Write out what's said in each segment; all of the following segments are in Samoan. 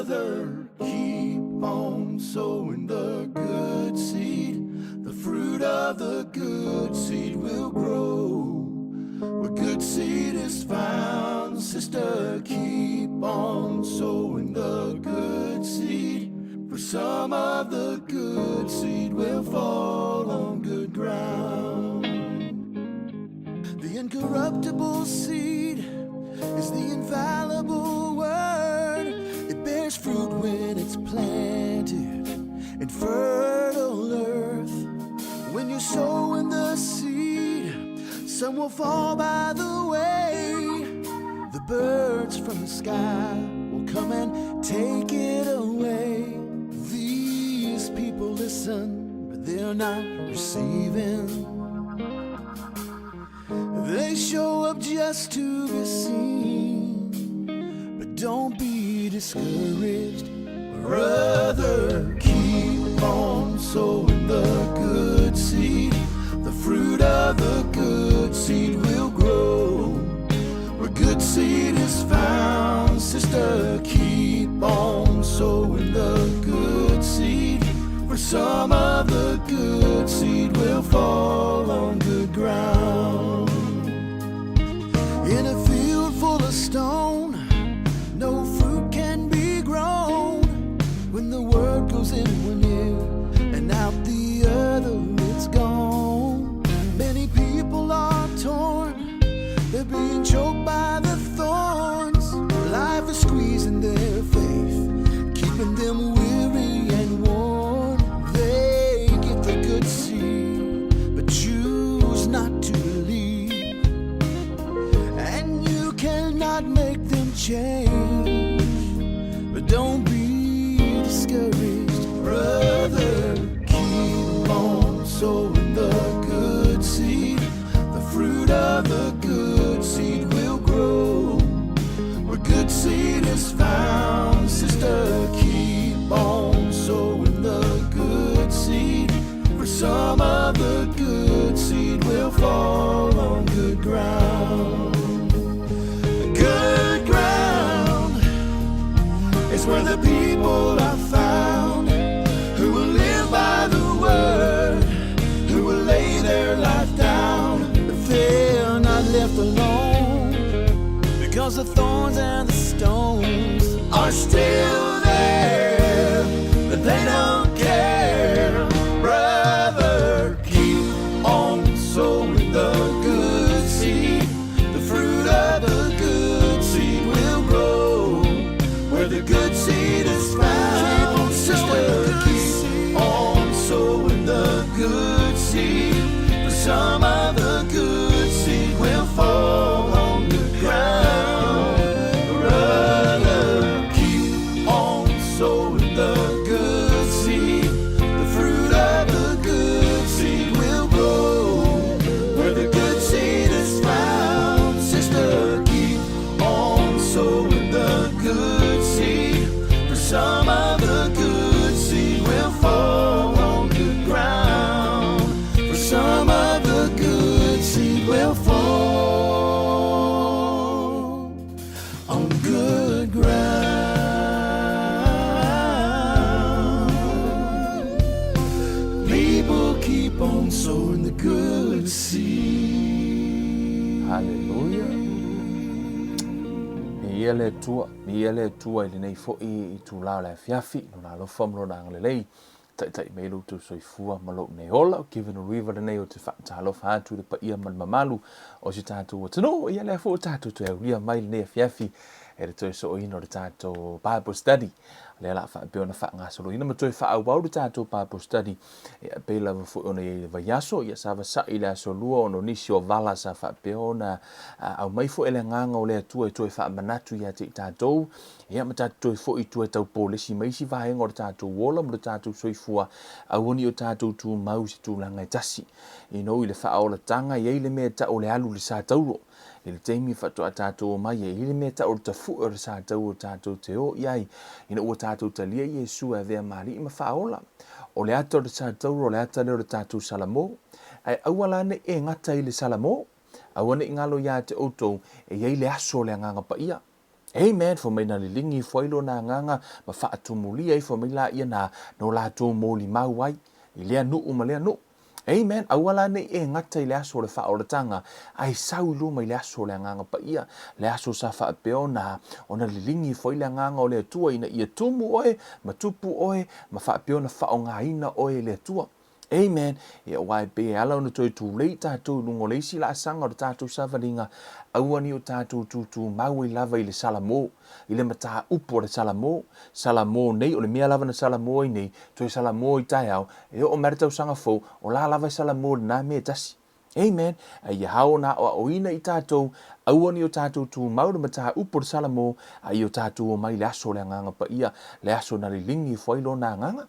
Brother, keep on sowing the good seed. The fruit of the good seed will grow. Where good seed is found, sister, keep on sowing the good seed. For some of the good seed will fall on good ground. The incorruptible seed is the infallible word. It bears fruit when it's planted in fertile earth. When you sow in the seed, some will fall by the way. The birds from the sky will come and take it away. These people listen, but they're not receiving. They show up just to be seen. But don't be discouraged, brother. Keep on sowing the good seed. The fruit of the good seed will grow. Where good seed is found, sister, keep on sowing the good seed. For some of the good seed will fall on good ground. In a field full of stone, no fruit can be grown. When the word goes in one ear and out the other, it's gone. Many people are torn, they're being choked by the thorns. Life is squeezing their faith, keeping them weary and worn. They get the good seed, but choose not to believe. And you cannot make them change. But don't be discouraged, brother. Keep on sowing the good seed. The fruit of the good seed will grow. Where good seed is found, sister, keep on sowing the good seed. For some of the good seed will fall on good ground. Good ground is where the people are found who will live by the word, who will lay their life down. But they're not left alone because the thorns and the stones are still there, but they don't care. Brother, keep on sowing the good seed. The fruit of the good seed will grow. Where the good seed is found, sister, keep on sowing the good seed. For some of the good seed will fall on the ground. Brother, keep on sowing the good seed. The fruit of the good seed will grow. Where the good seed is found, sister, keep on sowing the good seed. For some of the good seed will fall on good ground. For some of the good seed will fall on good ground. People keep on sowing the good seed. Haleluia. Viia le Atua, viia le Atua i lenei foi itulā o le afiafi, Lona alofa ma Lona agalelei, taitai mai lo outou soifua ma lou nei ola. O Kevin Oliva lenei ou te faatalofa atu i le paia ma le mamalu o si tatou atunuu. Ia lea foi ua tatou toe aulia mai lenei afiafi e le toe sooina o le tatou Bible study. O lea o le a faapea ona faagasoloina ma toe faaauau le tatou Bible study e pei lava foi ona i ai i le vaiaso. Ia sa vasai i le aso lua ona o nisi o vala sa faapea ona aumai foi e le Agaga o le Atua e toe faamanatu ia te i tatou. Ia ma tatou toe foi i tua e tau polesi mai isi vaega o le tatou ola ma lo tatou soifua, aua ne i o tatou tumau i se tulaga e tasi. Ina ui le faaolataga, e i ai le mea e tau o le alu i le sa tauro. I le taimi faatoa tatou omai, e i ai le mea e tau o le tafue o le sa tauro tatou te o i ai, ina ua tatou talia Iesu e avea ma Alii ma Faaola. O le ata o le sa tauro, o le ata lea o le tatou salamo. Ae aua la ne i e gata i le salamo. Aua ne i galo ia te outou, e i ai le aso o le Agaga Paia. Amen. Fai mai na liligi ifo ai lona agaga ma faatumulia ifo mai laia na no latou molimau ai i lea nuu ma lea nuu. Amen. Aua la nei e gata i le aso o le faaolataga, ae sau i luma i le aso o le Agaga Paia, le aso sa faapea ona, ona liligi ifo ai le Agaga o le Atua ina ia tumu oe, ma tupu oe, ma faapea ona faaaogaina oe e le Atua. Amen. Ia aua e pei e ala ona toe tulei tatou i luga o le isi laasaga o le tatou savaliga, aua ne i o tatou tutumau ai lava i le Salamo, i le mataupu a le Salamo. Salamo nei, o le mea lava na Salamo ai nei, toe Salamo i taeao, e oo mai le tausaga fou, o la lava e Salamo i lena mea e tasi. Amen. A ia hao ona aoaoina i tatou, aua ne i o tatou tumau i le mataupu a le Salamo, a ia o tatou omai i le aso o le Agaga Paia, le aso na liligi ifo ai Lona Agaga.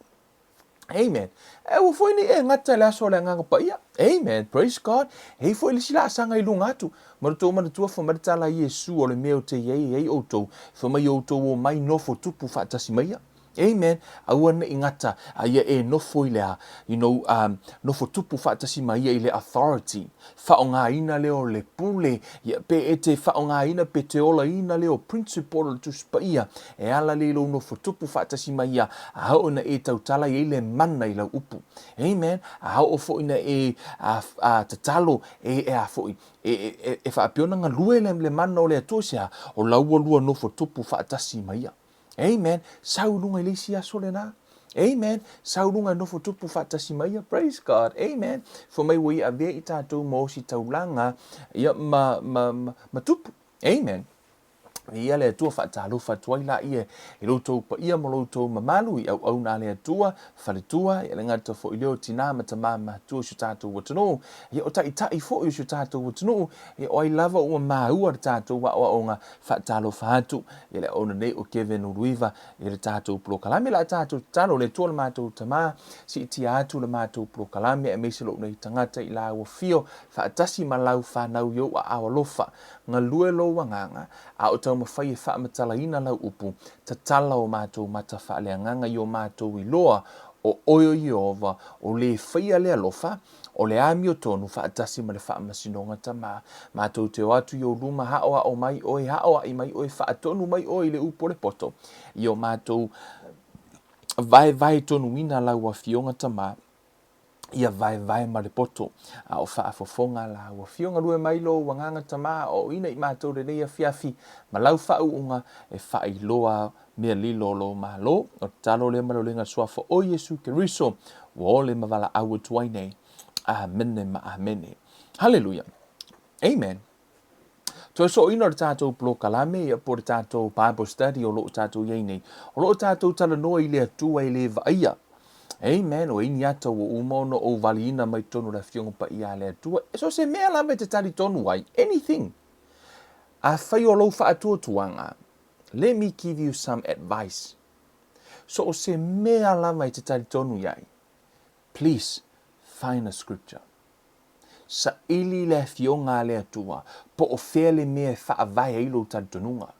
Amen. E aua foi nei e gata i le aso o le Agaga Paia. Amen. Praise God. E i foi le isi laasaga i luga atu. Ma lo tou manatua fai mai le tala a Iesu o le mea o te i ai e ai outou, fai mai outou omai nofo tupu faatasi ma ia. Amen. Aua ne i gata a ia e nofo i le a, you know, um, nofo tupu faatasi ma ia i le authority. Faaaogaina lea o le pule, ia, pe e te faaaogaina pe te olaina lea o principle o le Tusi Paia, e ala lea i lou nofo tupu faatasi ma ia, a oo ina e tautala i ai le mana i lau upu. Amen. A oo foi ina e a, a, tatalo, e, e a foi, e, e, e faapea ona galue le, le mana o le Atua i se a, o lau ua lua nofo tupu faatasi ma ia. Amen. Sau i luga i le isi aso lena. Amen. Sau i luga e nofo tupu faatasi ma ia. Praise God. Amen. Fai mai ua ia avea i tatou ma ositaulaga ia, ma, ma, ma, ma tupu. Amen. Ia le Atua faatalofa atu ai laia i lo outou paia ma lo outou mamalu i auauna a le Atua, faletua, ia le gata foi lea o tinā ma tamā matua o si o tatou atunuu, ia o taitai foi o si o tatou atunuu, ia o ai lava ua maua le tatou aoaoga faatalofa atu i le auauna nei o Kevin Uluiva i le tatou polokalame. La tatou tatalo, le Atua le matou Tamā, siitia atu le matou polokalame aemaise lou nei tagata i lau afio faatasi ma lau fanau i ou aao alofa. Galue lou agaga, a o taumafai e faamatalaina lau upu, tatala o matou mata faaleagaga i o matou iloa o oe o Ieova, o le faia le alofa, O le amiotonu faatasi ma le faamasinoga Tama. Matou te o atu i ou luma haʻohaʻo mai ʻoe, haʻoaʻi mai ʻoe, faatonu mai ʻoe i le upu o le poto, i o matou vaevaetonuina lau Afioga Tama, ia vaevae ma le poto, a o faafofoga lau Afioga. Lue mai lou agaga Tama, aoaoina i matou lenei afiafi ma lau faauuga e faailoa mea lilo o lou Malo. O le tatalo lea ma le uliga suafa o Iesu Keriso, ua ole ma valaau atu ai nei. Amene ma amene. Haleluia. Amen. Toe sooina o le tatou polokalame ia po o le tatou Bible study o lo o tatou i ai nei. O lo o tatou talanoa i le Atua e le vaaia. Amen. O ini ata ua uma ona ou valiina mai totonu o le Afioga Paia a le Atua. So se mea lava e te talitonu ai, anything. Afai o lou faatuatuaga, Let me give you some advice. So o se mea lava e te talitonu i ai, please find a scripture. Saili i le Afioga a le Atua po o fea le mea e faavae ai lou talitonuga.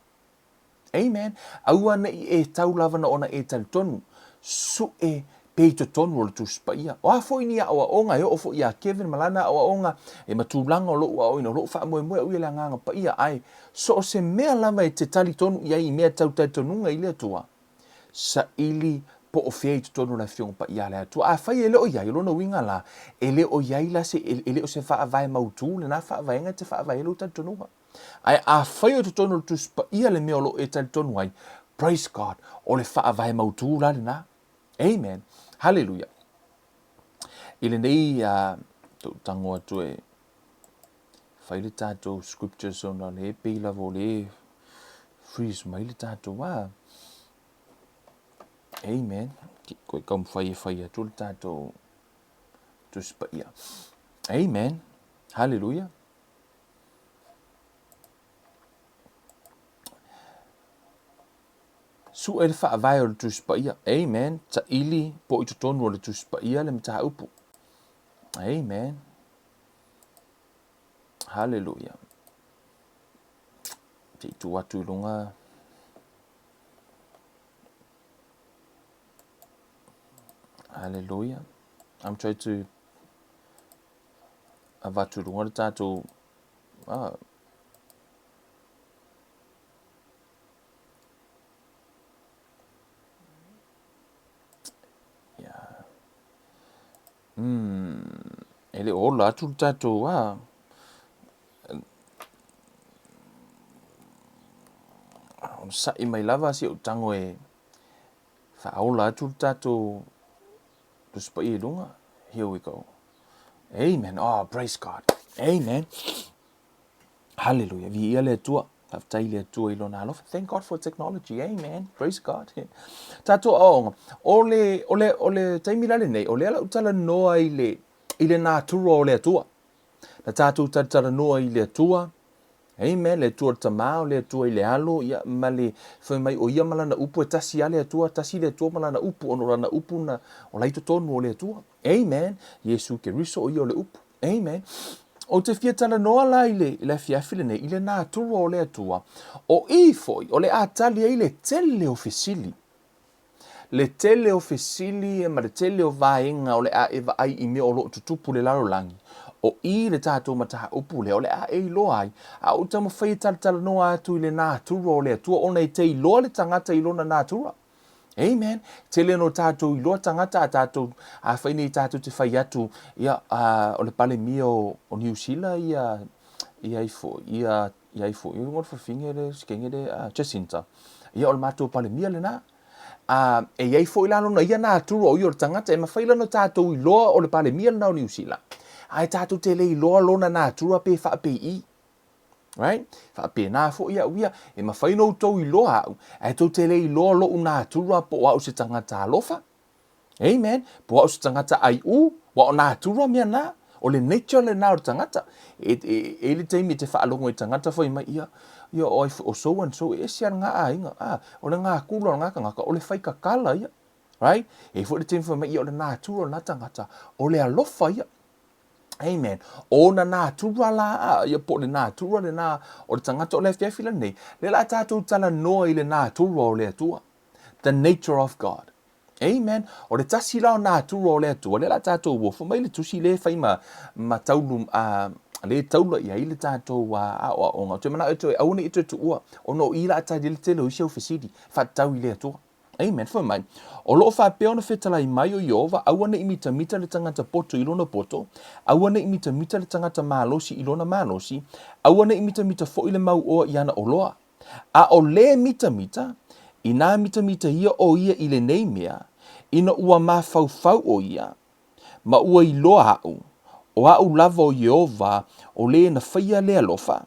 Amen. Aua ne i e tau lava na ona e talitonu, sue pe i totonu o le Tusi Paia. O a foi ni aoaoga, e oo foi iā Kevin ma lana aoaoga, e ma tulaga o lou aoaoina, o lou faamoemoe au ia le Agaga Paia, ae so o se mea lava e te talitonu i ai i mea tau talitonuga i le Atua, saili po o fea i totonu o le Afioga Paia a le Atua. Afai e le o i ai, o lona uiga la, e le o i ai la se, e le o se faavae mautū lena faavaega e te faavae ai lou talitonuga. Ae afai o totonu o le Tusi Paia le mea o lo o e talitonu ai, praise God, o le faavae mautū la lena. Amen. Hallelujah. I lenei uh, tou tango atu e fai le tatou scriptures ona le pei lava o le freeze mai le tatou a. Amen. Ki koe kaumawhai e fai atu le tatou Tusi Paia. Amen. Hallelujah. Sue le faavae o le Tusi Paia. Amen. Taili po i totonu o le Tusi Paia le mataupu. Amen. Hallelujah. Te i tu atu i lunga. Hallelujah. I'm trying to avatu i lunga le tatou ah. le o ola atu le tatou a. Onosai mai lava si ou tago e faaola atu le tatou Tusi Paia i luga. Here we go. Amen. Oh, praise God. Amen. Hallelujah. Viia le Atua. Faafetai i le Atua i lona alofa. Thank God for technology. Amen. Praise God. Tatou aoaoga. O le, o le, o le taimi la lenei, o lea la ou talanoa i le, i le natura o le Atua. Na tatou talatalanoa i le Atua, Amen, le Atua o le Tama, o le Atua i le Alo, ia, ma le fai mai o ia ma lana upu e tasi lava le Atua, tasi le Atua ma lana upu, ona o lana upu na, o la i totonu o le Atua. Amen. Iesu Keriso o ia o le upu. Amen. Ou te fia talanoa la i le, i le afiafi lenei, i le natura o le Atua, o i foi, o le a tali ai le tele o fesili. Le tele o fesili ma le tele o vaega o le a e vaai i mea o lo o tutupu i le lalolagi, o i le tatou mataupu lea o le a e iloa ai, a ou taumafai e talatalanoa atu i le natura o le Atua ona e te iloa le tagata i lona natura. Amen. Tele no tatou iloa tagata a tatou, afai nei tatou te fai atu, ia, a, o le Palemia o, o Niu Sila ia, ia ifo, ia, ia ifo, ia ngol fafine le sikenge le, a, Jacinta. Ia o le matou Palemia lena. A, e i ai foi la lona ia natura o ia o le tagata, e mafai la ona tatou iloa o le Palemia lena o Niu Sila, ae tatou te le iloa lona natura pe faapei. Right? Faapena foi au ia, e mafai ona outou iloa au, ae tou te le iloa lou natura po o au se tagata alofa. Amen. Po o au se tagata aiu, ua o natura mea na. O le nature lena o le tagata. E, e, e i le taimi e te faalogo i tagata fai mai, ia, ia o ai o so and so, e ese a le ngā aiga. Ah, o le ngā kula o le ngā tangata, o le whai kakala ia. Right? E i foi le taimi fai mai, ia o le natura o le ngā tangata, o le alofa ia. Amen. O na natura la, a, ia po o le natura lena o le tagata o le afiafi lenei, lea la tatou talanoa i le natura o le Atua. The nature of God. Amen. O le tasi la o natura o le Atua, lea la tatou ua fai mai le tusi le fai ma, ma taulu, a, le taula i ai le tatou aoaoga. Ou te manao e toe aua ne i toe tuua, ona o i la tali ai le tele o isi au fesili, faatatau i le Atua. Amen. Fai mai, O lo o faapea ona fetalai mai o Ieova, aua ne i mitamita le tagata poto i lona poto, aua ne i mitamita le tagata malosi i lona malosi, aua ne i mitamita foi le mauoa i ana oloa. A o lē mitamita, inā mitamita ia o ia i lenei mea, ina ua mafaufau o ia, ma ua iloa aʻu, o aʻu lava o Ieova o lē na faia le alofa,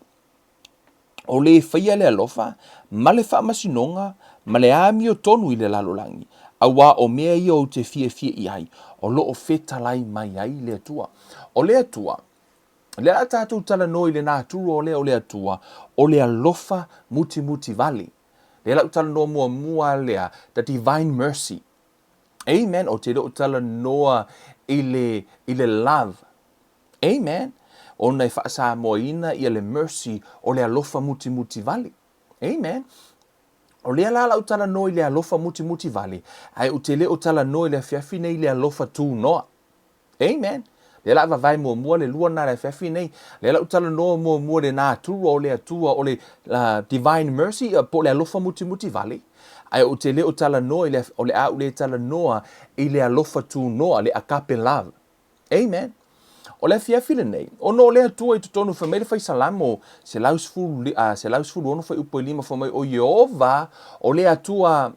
o lē faia le alofa ma le faamasinoga ma le amiotonu i le lalolagi, auā o mea ia ou te fiafia i ai, o lo o fetalai mai ai le Atua. O le Atua, lea a tatou talanoa i le natura o lea o le Atua, o le alofa mutimuti vale. Lea la ou talanoa muamua lea, the divine mercy. Amen. Ou te le o talanoa i le, i le love. Amen. Ona e faasamoaina ia le mercy o le alofa mutimuti vale. Amen. O lea la lau talanoa i le alofa mutimuti vale, ae ou te le o talanoa i le afiafi nei i le alofa tunoa. Amen. Lea la vavae muamua le lua na le afiafi nei. Lea la ou talanoa muamua le natura o le Atua o le uh, divine mercy uh, po o le alofa mutimuti vale. Ae ou te le o talanoa i le, o le a ou le talanoa i le alofa tunoa, le agape love. Amen. O le afiafi lenei, ona o le Atua i totonu, fai mai le Fai Salamo 116 fuaiupu e 5, fai mai, O Ieova, o le Atua,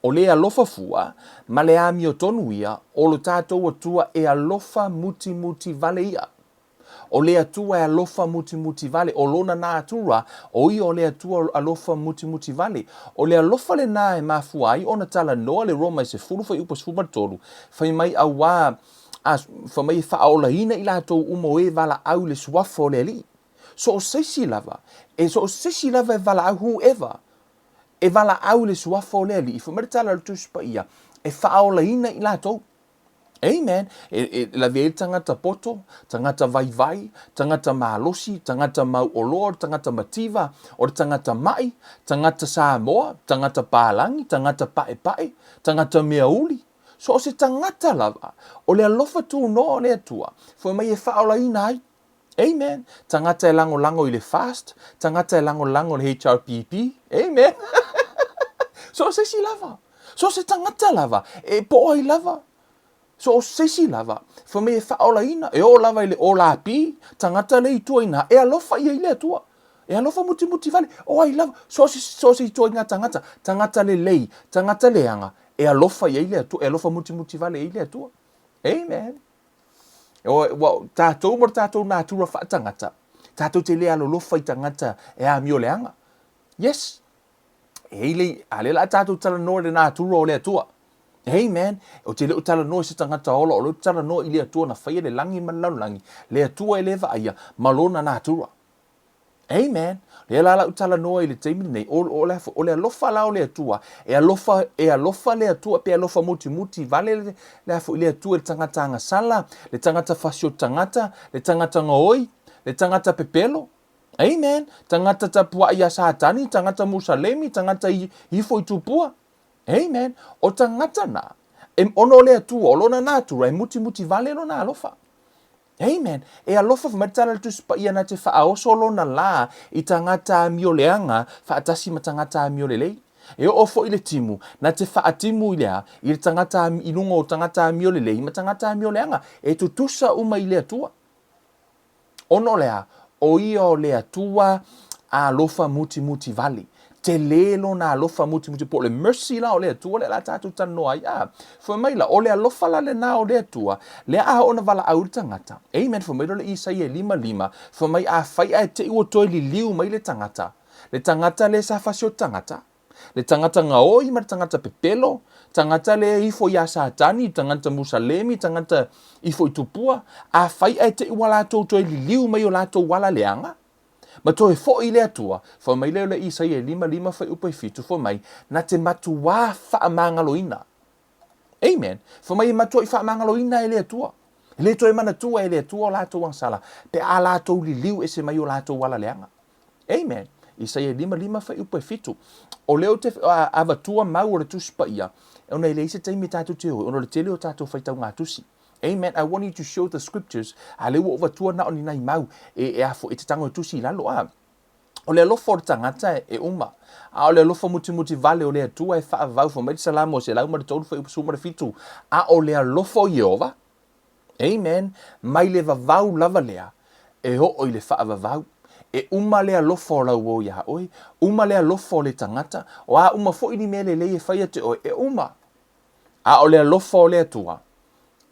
o le alofa fua, ma le amiotonu ia, o lo tatou Atua e alofa mutimuti vale ia. O le Atua e alofa mutimuti vale, o lona natura, o ia o le Atua alofa mutimuti vale. O le alofa lena e mafua ai ona talanoa le Roma e 10 fuaiupu e 13, fai mai, Auā, a, fai mai e faaolaina i latou uma o e valaau i le suafa o le Alii. So o se isi lava, e so o se isi lava e valaau, whoever, e valaau i le suafa o le Alii, fai mai le tala a le Tusi Paia, e faaolaina i latou. Amen. E, e lawe ai le tagata poto, tagata vaivai, tagata malosi, tagata mauoloa, tagata mativa, o le tagata maʻi, tagata Samoa, tagata palagi, tagata paepae, tagata meauli. So o se tagata lava, o le alofa tunoa o le Atua, fai mai e faaolaina ai. Amen. Tagata e lagolago i le fast, tagata e lagolago i le HRPP. Amen. So o se isi lava. So o se tagata lava, e po o ai lava. So o se isi lava, fai mai e faaolaina, e oo lava i le olapi, tagata le i tua ina, e alofa ia i le Atua. E alofa mutimuti vale, o ai lava, so se, so se ituaiga tagata, tagata lelei, tagata leaga, e alofa i ai le Atua, e alofa mutimuti vale i le Atua. Amen. O, ua, tātou ma le tātou natura faatagata, tātou te le alolofa i tagata e amio leaga. Yes. E i le, a le la tātou talanoa i le natura o le Atua. Amen. O te le o talanoa i se tagata ola, o le o talanoa i le Atua na whaia le langi ma le lalolagi, le Atua e le vaaia, ma lona natura. Amen. Lea la lau talanoa i le taimi lenei, o, o, le, o le alofa la o le Atua, e alofa, e alofa le Atua, pe alofa mutimuti vale le, le afo i le Atua i le tagata agasala, le tagata fasio tagata, le tagata gaoi, le tagata pepelo. Amen. Tagata tapuai ia Satani, tagata Musalemi, tagata i, ifo i tupua. Amen. O tagata na, e ono o le Atua, o lona natura, e mutimuti vale lona alofa. Amen. E alofa fai mai le tala a le Tusi Paia na te faaoso lona lā i tagata amio leaga faatasi ma tagata amio lelei. E oo foi le timu, na te faatimu i le a? I le tagata i luga o tagata amio lelei ma tagata amio leaga. E tutusa uma i le Atua. Ona o le a? O ia o le Atua alofa mutimuti vale. Tele lona alofa mutimuti, po o le mercy la o le Atua lea la tatou talanoa ai. A, fai mai la, o le alofa la lena o le Atua, lea a oo ona valaau le tagata. Amen, fai mai loa le Isaia 5:5, fai mai afai ae te i ua toe liliu mai le tagata, le tagata lea sa fasioti tagata, le tagata gaoi ma le tagata pepelo, tagata lea ifo iā Satani, tagata Musalemi, tagata ifo i tupua, afai ae te i ua latou toe liliu mai o latou ala leaga, Ma toe foi i le Atua, fai mai lea o le Isaia e 5, 5 fuaiupu e 7, fai mai, Na te matuā faamagaloina. Amen. Fai mai e matuaʻi faamagaloina e le Atua. E le toe manatua e le Atua o latou agasala, pe a latou liliu ese mai o latou ala leaga. Amen. Isaia 5, 5 fuaiupu e 7. O lea ou te avatua mau o le Tusi Paia, ona e leai se taimi e tatou te o ai, ona o le tele o tatou faitauga tusi. Amen. I want you to show the scriptures. A lea ua ou avatua na o ni nai mau e, e afo, e te tago e tusi i lalo. A, o le alofa o le tagata e uma. A o le alofa mutimuti vale o le Atua e faavavau. Fai mai le Salamo 103 fuaiupu 17. A o le alofa o Ieova, amen, mai le vavau lava lea, e oo i le faavavau. E uma le alofa o lau uo iā oe, uma le alofa o le tagata, o a uma foi ni mea lelei e fai ia te oe, e uma. A o le alofa o le Atua,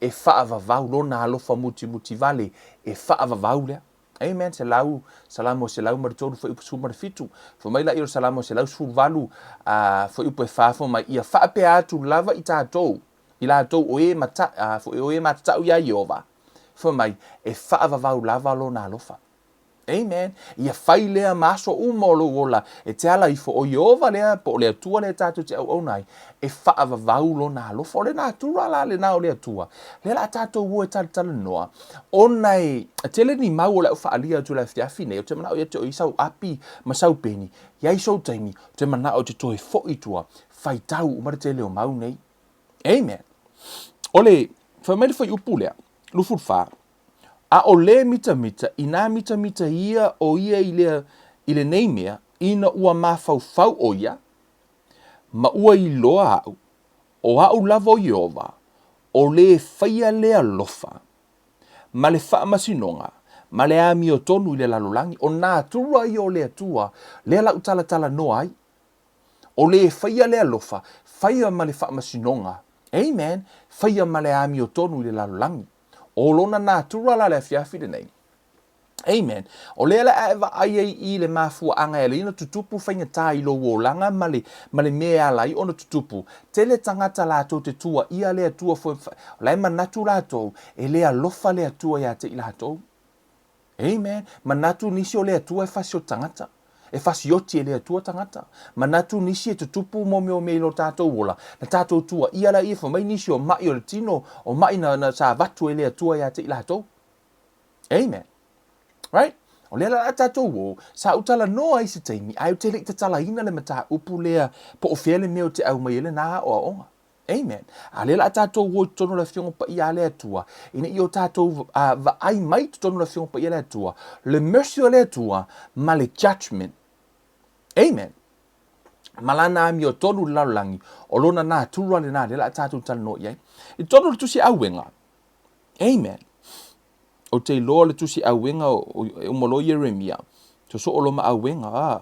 e faavavau lona alofa mutimuti vale, e faavavau lea. Amen. Selau, Salamo 103, fuaiupu 17. Fai mai laia o le Salamo 118, fuaiupu e 4, fai mai, Ia faapea atu lava i tatou, i latou o e mata, foi o e matatau iā Ieova, fai mai, e faavavau lava lona alofa. Amen. Ia fai lea ma aso uma o lou ola, e te ala ifo, o Ieova lea, po o le Atua lea tatou te auauna ai, e faavavau lona alofa. O le natura la lena o le Atua. Lea la tatou o e talatalanoa, ona e tele ni mau o le au faaalia atu i le afiafi nei, ou te manao ia te oe i sau api ma sau peni, iai sou taimi, ou te manao e te toe foi i tua, faitau uma le tele o mau nei. Amen. O le, fai mai le fuaiupu lea, 24, A o le mitamita, inā mitamita ia o ia i lea, i lenei mea, ina ua mafaufau ʻo ia, ma ua iloa aʻu, ʻo aʻu lava o Ieova, ʻo le faia le alofa, ma le faamasinoga, ma le amiotonu i le lalolagi. ʻO nā atua ia o le Atua, lea la u talatalanoa ai. ʻO le faia le alofa, faia ma le faamasinoga, amen, faia ma le amiotonu i le lalolagi. ʻO lona natura la le afiafi lenei. Amen. O lea la e vaai ai i le mafuaaga e ala ai ona tutupu faigata i lou olaga ma le, ma le mea e ala ai ona tutupu. Tele tagata latou te tuuaia le Atua foi, o la e manatu latou, e le alofa le Atua ia te i latou. Amen. Manatu nisi o le Atua e fasioti tagata. E fasioti e le Atua tagata. Manatu nisi e tutupu mo mea o mea i lo tatou ola, na tatou tuuaia laia fai mai nisi o maʻi o le tino, o maʻi na, na sa avatu e le Atua ia te i latou. Amen. Right? O lea la a tatou o, sa ou talanoa ai se taimi, ae ou te le i tatalaina le mataupu lea po o fea le mea ou te ʻau mai ai lena aoaoga. Amen. A lea la a tatou o i totonu o le Afioga Paia a le Atua, ina ia o tatou vaai mai i totonu o le Afioga Paia a le Atua, le mercy o le Atua ma le judgment. Amen. Ma lana amiotonu i le lalolagi, o lona natura lena lea o le a tatou talanoa i ai. I totonu o le Tusi Auega, Amen. Ou te iloa le Tusi Auega e uma loa Ieremia, sosoo loa ma Auega, a.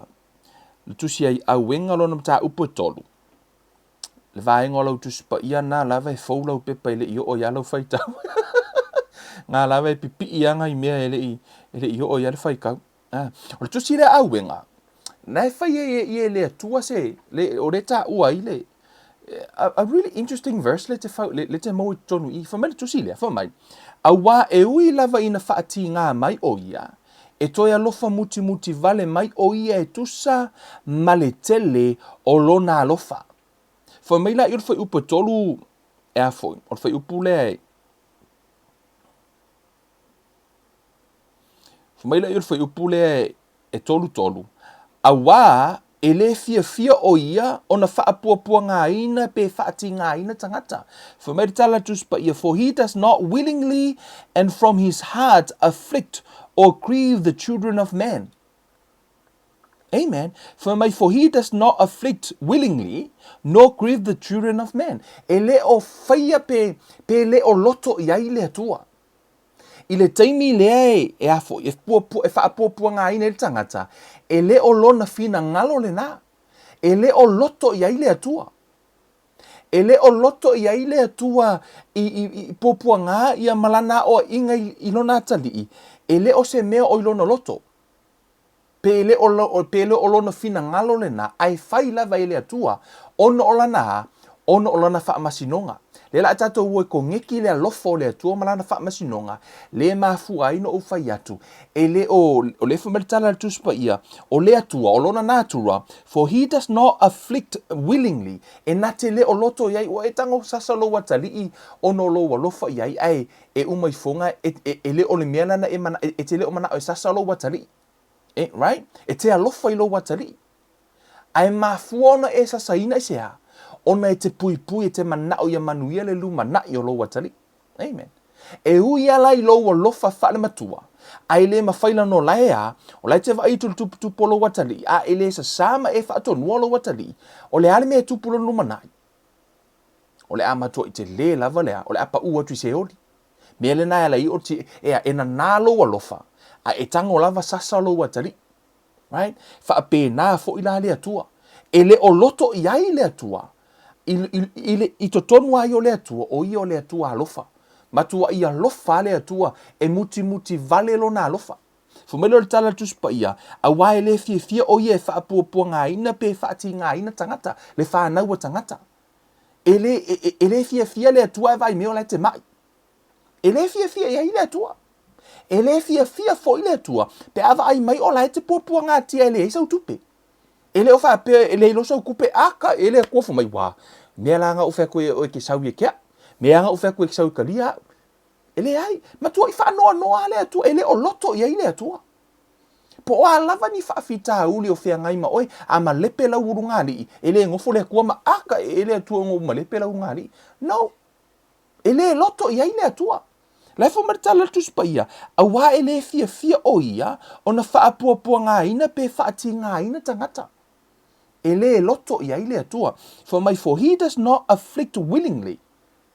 Le Tusi Auega lona mataupu e tolu. Le vaega o lau Tusi Paia na lava e fou lau pepa e le i oo ia lau faitau. Nga lava e pipii a nai mea e le i, e le i oo ia le faitau. A. O le Tusi lea Auega, na e fai ai e ia e le Atua se, le, o le taua ai le, a really interesting verse le te, fau, le, le te maua i totonu i. Fai mai le tusi lea, fai mai, Auā e ui lava ina faatīgā mai ʻo ia, e toe alofa mutimuti wale mai ʻo ia e tusa ma le tele o lona alofa. Fai mai la i o le fuaiupu e tolu e a foi, o le fuaiupu lea e, Fai mai la i o le fuaiupu lea e, e 33, Auā, e lē fiafia ʻo ia ona faapuapuagāina pe faatīgāina tagata. Fai mai le tala a le Tusi Paia, For he does not willingly and from his heart afflict or grieve the children of men. Amen. Fai mai, For he does not afflict willingly nor grieve the children of men. E lē o faia pe, pe lē o loto i ai le Atua. I le taimi lea e, e a foi, e, puapua, e faapuapuagāina ai le tagata, e le o lona finagalo lenā. E le o loto i ai le Atua. E le o loto i ai le Atua i, i, i puapuagā ia ma lana aʻoaʻiga i, i lona atalii, e le o se mea o i lona loto. Pe le o, pe le o lona finagalo lenā, ae fai lava e le Atua, ona o lana a, ona o lana faamasinoga. Lea la a tatou o e kogeki le alofa o le Atua ma lana faamasinoga, le mafua ai ona ou fai atu, e le o, o lea fai mai le tala a le Tusi Paia, o le Atua, o lona natura, for he does not afflict willingly, e na te le o loto i ai, ua e tago sasa lou atalii ona o lou alofa i ai, ae e uma ifoga, e, e, e le o le mea lana e mana, e, e te le o manao e sasa lou atalii. E, right? E te alofa i lou atalii. Ae mafua ona e sasaina i se a? Ona e te puipui e te manao ia manuia le lumanaʻi o lou atalii. Amen. E ui ala i lou alofa faalematua, a e le mawhai la no lae a, o lae te vaai atu i le tuputupu o lou atalii, a e le sasā ma e faatonua lou atalii, o le a le mea e tupu lona lumanaʻi? O le a matuaʻi telē lava le a, o le a paʻū atu i Seoli. Mea lenā e ala ai o ti, ea, e nanā lou alofa, a e tago lava sasa lou atalii. Right? Faapēnā foʻi la le Atua. E le o loto i ai le Atua, i, i, i, le, i totonu a ia o le Atua, o ia o le Atua alofa. Matuaʻi alofa a le Atua, e mutimuti wale lona alofa. Fai mai lea o le tala a le Tusi Paia, Auā e lē fiafia ʻo ia e faapuapuagāina pe faatīgāina tagata, le whānau a tagata. E lē, e, e, e lē fiafia le Atua e vaai mea o la e te maʻi. E lē fiafia i ai le Atua. E lē fiafia foʻi le Atua pe a vaai mai o la e te puapuagātia e leai sau tupe. E le o faapea e leai loa sau kupe, aka e le Atua fai mai, Uā, mea la nga ou fai atu ai e oe e ke sau ia ke aʻu. Mea nga ou fai atu e ke sau i ka lia aʻu. E leai, matuaʻi faanoanoa le Atua, e le o loto i ai le Atua. Po o a lava ni faafitauli o feagai ma oe, a malepe lau ulugalii, e le nofo le Atua ma aka e le Atua ona ua malepe lau ulugalii. No! E le loto i ai le Atua. La e fai mai le tala a le Tusi Paia, auā e le fiafia ʻo ia ona faapuapuagāina pe faatīgāina tagata. E le loto i ai le Atua. Fai mai, For he does not afflict willingly.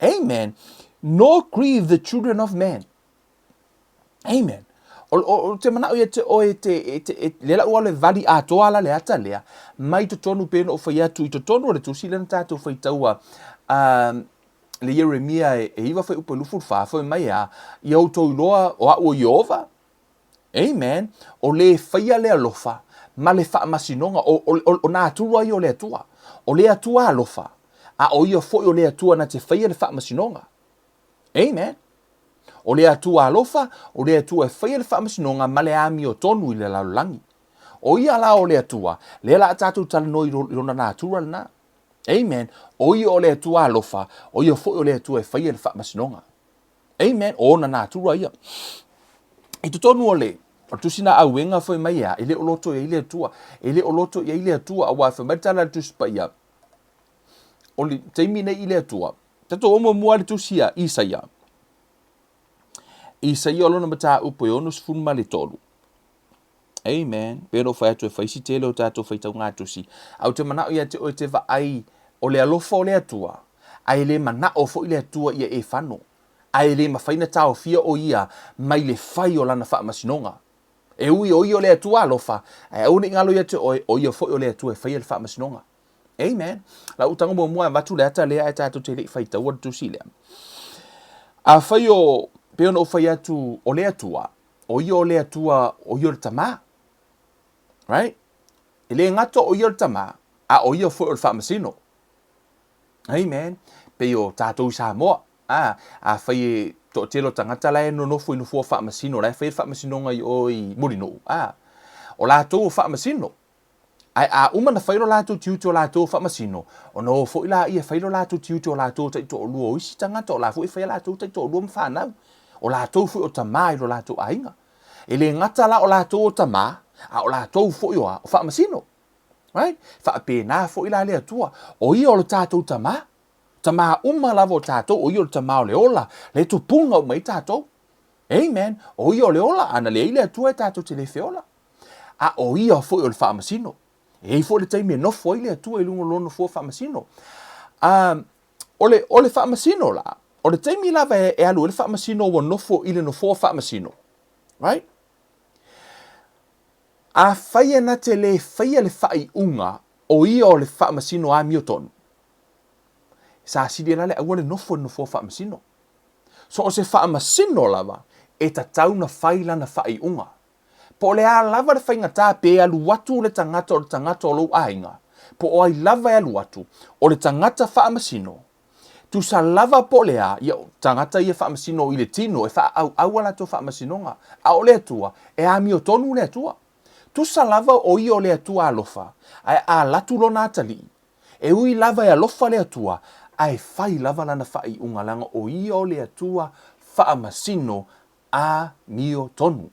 Amen. Nor grieve the children of man. Amen. O, o, o te manaʻo ia te oe te, e, te, e, le lau alo e vali atoa ala le ata lea, mai totonu pe no whai atu i totonu o le tusi lena tātou whaitaua um, le Ieremia e, e iwa whai upe lufu wha, whai mai a, i au tau iloa o au o Iova, Amen. O le whaia le alofa, ma le whaamasinoga, o, o, o, o nā atua i o le Atua. O le Atua alofa, a o ia foi o le Atua na te whaia le whaamasinoga. Amen. O le Atua alofa, o le Atua e whaia le whaamasinoga ma le amiotonu i le lalolagi. O ia la o le Atua, lea la a tātou talanoa i lona natura lenā. Amen. O ia o le Atua alofa, o ia foi o le Atua e whaia le whaamasinoga. Amen. O ona natura ia. I totonu o le, o le tusi na auenga fai mai ea, e le o loto i ai le Atua. E le o loto i ai le Atua, auā fai mai le tala a le Tusi Paia, o le taimi nei i le Atua, tatou o muamua le tusi a Isaia. Isaia o lona mataupu e 63. Amen. Pei ona ou fai atu e fai si tele o tatou faitauga tusi. Ae ou te manao ia te oe te vaai o le alofa o le Atua, ae le manao foi le Atua ia e fano. Ae le mafai na taofia o ia mai le fai o lana faamasinoga. E ui o ia o le Atua alofa, ae aua ne i galo ia te oe, o ia foi o le Atua e faia le faamasinoga. Amen. Lau utaga muamua e avatu le ata lea ae tatou te le i faitaua le tusi lea. Afai o, pei ona ou fai atu, o le Atua, o ia o le Atua, o ia o le Tama. Right? E le gata o ia o le Tama, a o ia foi o le Faamasino. Amen. Pei o tatou i Samoa, a, afai e toatele o tagata la e nonofo i nofoa faamasino, la e fai le faamasinoga i o i Mulinuu, a, o latou o faamasino. Ae a uma na fai lo latou tiute o latou o faamasino, ona o foi laia e fai lo latou tiute o latou taitoalua o isi tagata, o la foi e fai a latou taitoalua ma fanau, o latou foi o tama i lo latou aiga. E le gata la o latou o tama, a o latou foi o a? O faamasino. Right? Faapena foi la le Atua, o ia o lo tatou tama, tama uma lava o tatou, o ia o le tama o le ola, le tupuga uma ai tatou. Amen. O ia o le ola, a na leai le Atua e tatou te le feola. A o ia foi o le faamasino. E i ai foi le taimi e nofo ai le Atua i luga o lona nofoa faamasino. A, o le, o le faamasino la, o le taimi lava e, e alu ai le faamasino ua nofo i le nofoa faamasino. Right? Afai e na te lē faia le faaiuga o ia o le faamasino amiotonu, sa sili ai la le aua le nofo i le nofoa faamasino. So o se faamasino lava e tatau na fai lana faaiuga. Po o le a lava le faigata pe alu atu le tagata o le tagata o lou aiga, po o ai lava e alu atu, o le tagata faamasino, tusa lava po o le a, ia, tagata ia faamasino i le tino e faaauau a latou faamasinoga, a o le Atua, e amiotonu le Atua. Tusa lava o ia o le Atua alofa, ae a alu atu lona atalii, e ui lava e alofa le Atua, ae fai lava lana faaiuga leaga o ia o le Atua faamasino amiotonu.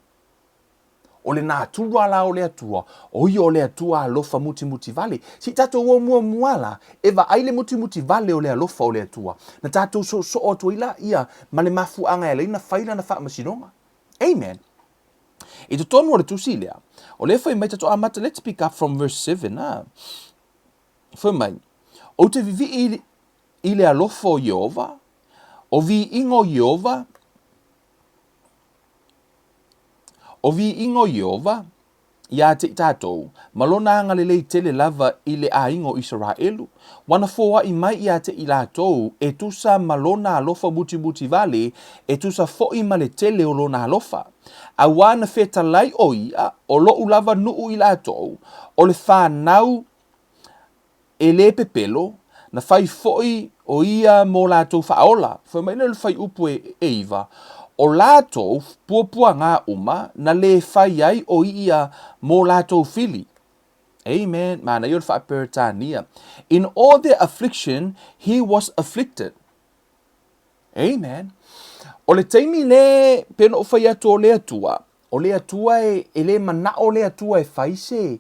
O le natura la o le Atua, o ia o le Atua alofa mutimuti vale. Se i tatou o muamua la, e vaai le mutimuti vale o le alofa o le Atua, na tatou soosoo atu ai laia ma le mafuaaga e ala ai ona fai lana faamasinoga. Amen. I totonu o le tusi lea, o lea fai mai tatou amata, let's pick up from verse 7, ah. Fai mai, Ou te vivii i le alofa o Ieova, o viiga o Ieova, o viiga o Ieova iā te i tatou, ma lona agalelei tele lava i le aiga o Isaraelu, ua na foai mai iā te i latou e tusa ma lona alofa mutimuti vale, e tusa foi ma le tele o lona alofa. Auā na fetalai o ia, o loʻu lava nuu i latou, o le fanau e lē pepelo, na fai foi o ia mō latou faaola. Fai mai lea o le fuaiupu e 9, O latou puapuagā uma na lē fai ai o ia mō latou fili. Amen. Manaia o le faa-Peretania. In all their affliction he was afflicted. Amen. O le taimi le, pei ona ou fai atu o le Atua, o le Atua e, e le manao le Atua e fai se,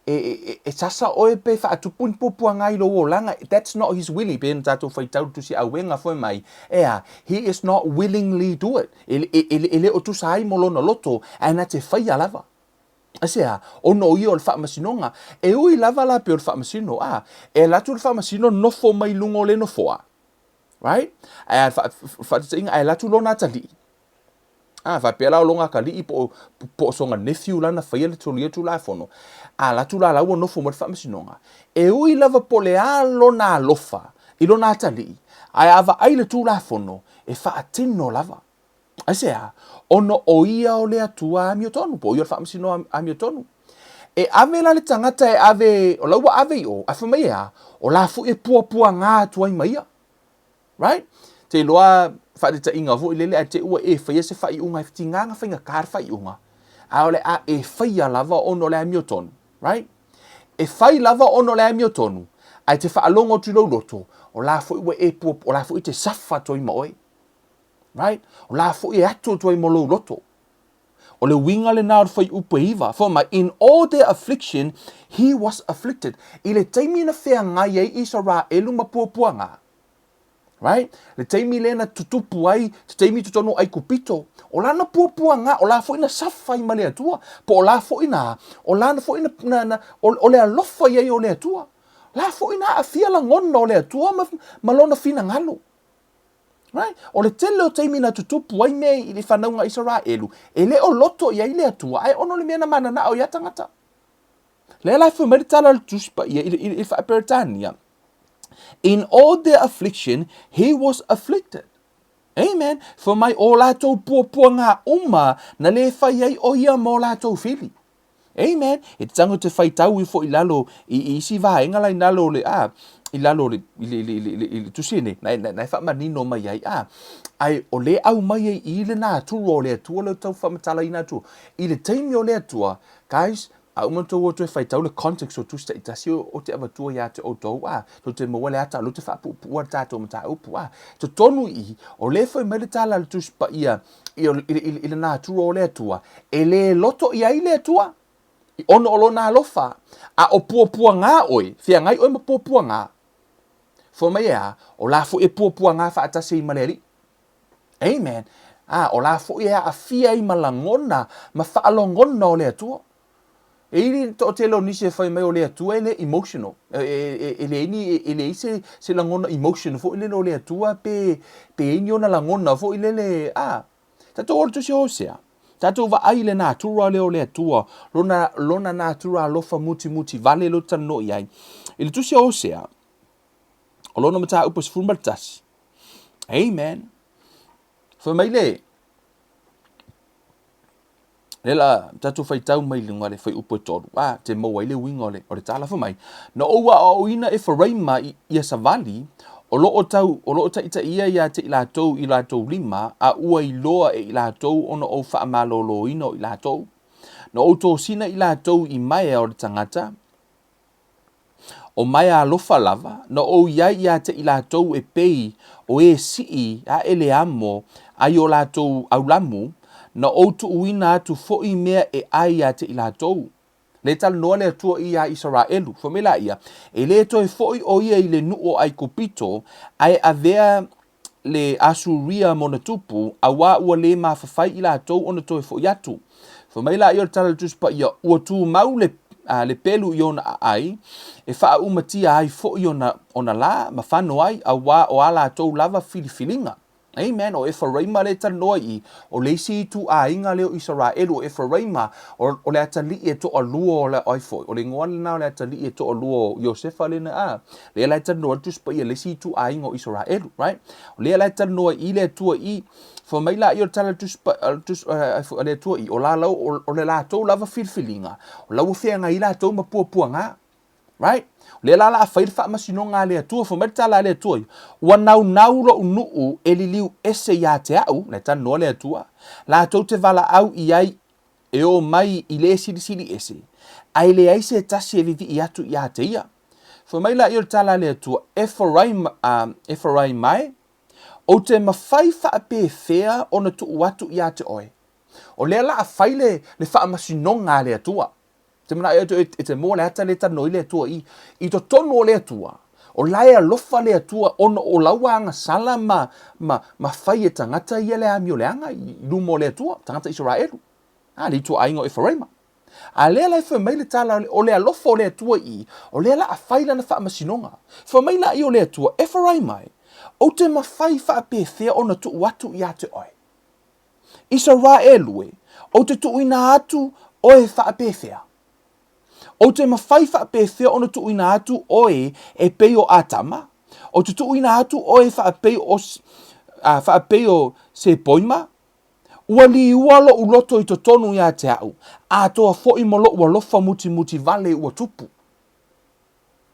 e, e, e sasa oe pe faatupu ni puapuaga i lou olaga. That's not his willing. Pei ona tatou faitau le tusi auega foi mai, e a, he is not willingly do it. E, e, e, e le o tusa ai mo lona loto, ae na te faia lava. Aisea? Ona o ia o le faamasinoga. E ui lava la pei o le faamasino, a, e alu atu le faamasino nofo mai luga o le nofoa. Right? Ae a faataitaiga, ae alu atu lona atalii. A faapea la o lona atalii po o, po o sona nephew la na faia le solia tulafono. A alu atu la la ua nofo mai le faamasinoga. E ui lava po o le a lona alofa i lona atalii, ae a vaai le tulafono, e faatino lava. Aisea? Ona o ia o le Atua amiotonu, po o ia o le faamasino amiotonu. E ave la le tagata e ave, o la ua ave i o, ae fai mai e a? O la foi e puapuaga atu ai ma ia. Right? Te iloa faataitaiga foi lele ae te i ua e faia se faaiuga e tiga na faigata le faaiuga, a o le a e faia lava ona o le amiotonu. Right? E fai lava ona o le amiotonu, ae te faalogo atu i lou loto, o la foi ua e pua, o la foi e te suffer atu ai ma oe. Right? O la foi e atu atu ai ma lou loto. O le uiga lena o le fuaiupu e 9. Fai mai, in all their affliction, he was afflicted. I le taimi na feagai ai Isaraelu ma puapuaga. Right? Le taimi lea na tutupu ai, te taimi i totonu o Aikupito, o lana puapuaga, o la foi na safa ai ma le Atua, po o la foi na, o lana foi na, na, na o, o le alofa i ai o le Atua. La foi na aafia lagona o le Atua ma, ma lona finagalo. Right? O le tele o taimi na tutupu ai mea i le whanauga Isaraelu, e le o loto i ai le Atua, ae ona o le mea na mananao ia tagata. Lea la e fai mai le tala a le Tusi Paia i le, i le, i le Faa-Peretania, In all their affliction, he was afflicted. Amen. Fai mai o latou puapuaga uma na le fai ai o ia mo latou fili. Amen. E te tango te faitau ifo i lalo i, i isi vaega la i lalo o le a i lalo o le i le, i le, i le, i le, i le tusi nei, na, na, na e faamanino mai ai a. Ai o le au mai ai i le natura o le Atua leo tau faamatalaina atu. I le taimi o le Atua, guys, A uma tou o toe faitau le context o tusi taitasi o te avatua iā te outou, a, tou te maua le ata o lea ou te faapuupuua le tatou mataupu, a, totonu i i, o lea e fai mai le tala a le Tusi Paia i, i, i, i le natura o le Atua, e le loto i ai le Atua, i ona o Lona alofa, a o puapuagā oe, feagai oe ma puapuagā. Fai mai e a, o la foi e puapuagā faatasi ai ma le Alii. Amen. A, o la foi e aafia ai ma lagona ma faalogona o le Atua. E i le toatele o nisi e fai mai o le Atua e le emotional. E, e, e, e leai ni, e leai se, se lagona emotion foi lele o le Atua pe, pe i ai ni ona lagona foi lele, a. Tatou o le tusi o Hosea. Tatou vaai i le natura lea o le Atua, lona, lona natura alofa mutimuti vale lea ou te talanoa i ai. I le tusi o Hosea, o lona mataupu e 11. Amen. Fai mai le, le la tatou faitau mai luga le fuaiupu e tolu, a, te maua ai le uiga o le, o le tala. Fai mai, na ou aoaoina Eferaima ia savali, o lo o tau, o lo o taitaia ia te i latou i latou lima, a ua iloa e i latou ona ou faamaloloina o i latou. Na ou tosina i latou i maea o le tagata, O maea alofa lava, na ou i ai ia te i latou e pei o e sii aʻe le amo ai o latou aulamu, na ou tuuina atu foi mea e ai ia te i latou. Le talanoa le Atua i iā Isaraelu, fai mai laia, E le toe foi o ia i le nuu o Aikupito, ae avea le Asuria ma ona tupu, auā ua lē mafafai i latou ona toe foʻi atu. Fai mai laia o le tala a le Tusi Paia, Ua tumau le, a, le pelu i ona aai, e faaaumatia ai foʻi ona, ona lā, ma fano ai, auā o a latou lava filifiliga. Amen. O Eferaima lea e talanoa i i, o le isi ituaiga lea o Isaraelu, o Eferaima, o, o le atalii e toalua o le, ai foi, o le igoa lena o le atalii e toalua o Iosefa lena, a, Lea la e talanoa ai le Tusi Paia i le isi ituaiga o Isaraelu, right? O lea la e talanoa i le Atua i, fai mai laia o le tala a le Tusi a le Atua i, o la lau, o le latou lava filifiliga, o la ua feagai ai latou ma puapuaga. Right? O lea la la a fai le faamasinoga a le Atua, fai mai le tala a le Atua, ua naunau loʻu nuu e liliu ese iā te aʻu, la e talanoa le Atua, latou te valaau i ai e o mai i le silisili ese, a e leai se tasi e vivii atu iā te ia. Fai mai laia o le tala a le Atua, Eferaima, Eferaima e, ou te mafai faapefea ona tuu atu iā te oe? O lea la a fai le, le faamasinoga a le Atua. Te manaʻo atu e te moa le ata le talanoa i le Atua i, i totonu o le Atua. O la e alofa le Atua ona o lau agasala ma, ma, ma fai e tagata ia le amio leaga i luma o le Atua, tagata Isaraelu. A, le ituaiga o Eferaima. A lea la e fai mai le tala o le alofa o le Atua i i, o lea la a fai lana faamasinoga. Fai mai laia o le Atua, Eferaima e, ou te mafai faapefea ona tuu atu ia te oe? Isaraelu e, ou te tuuina atu oe faapefea? Ou te mafai faapefea ona tuuina atu oe e pei o Atama? Ou te tuuina atu oe faapei o, faapei o Seboima? Ua liua loʻu loto i totonu iā te aʻu, atoa foʻi ma loʻu alofa mutimuti vale ua tupu.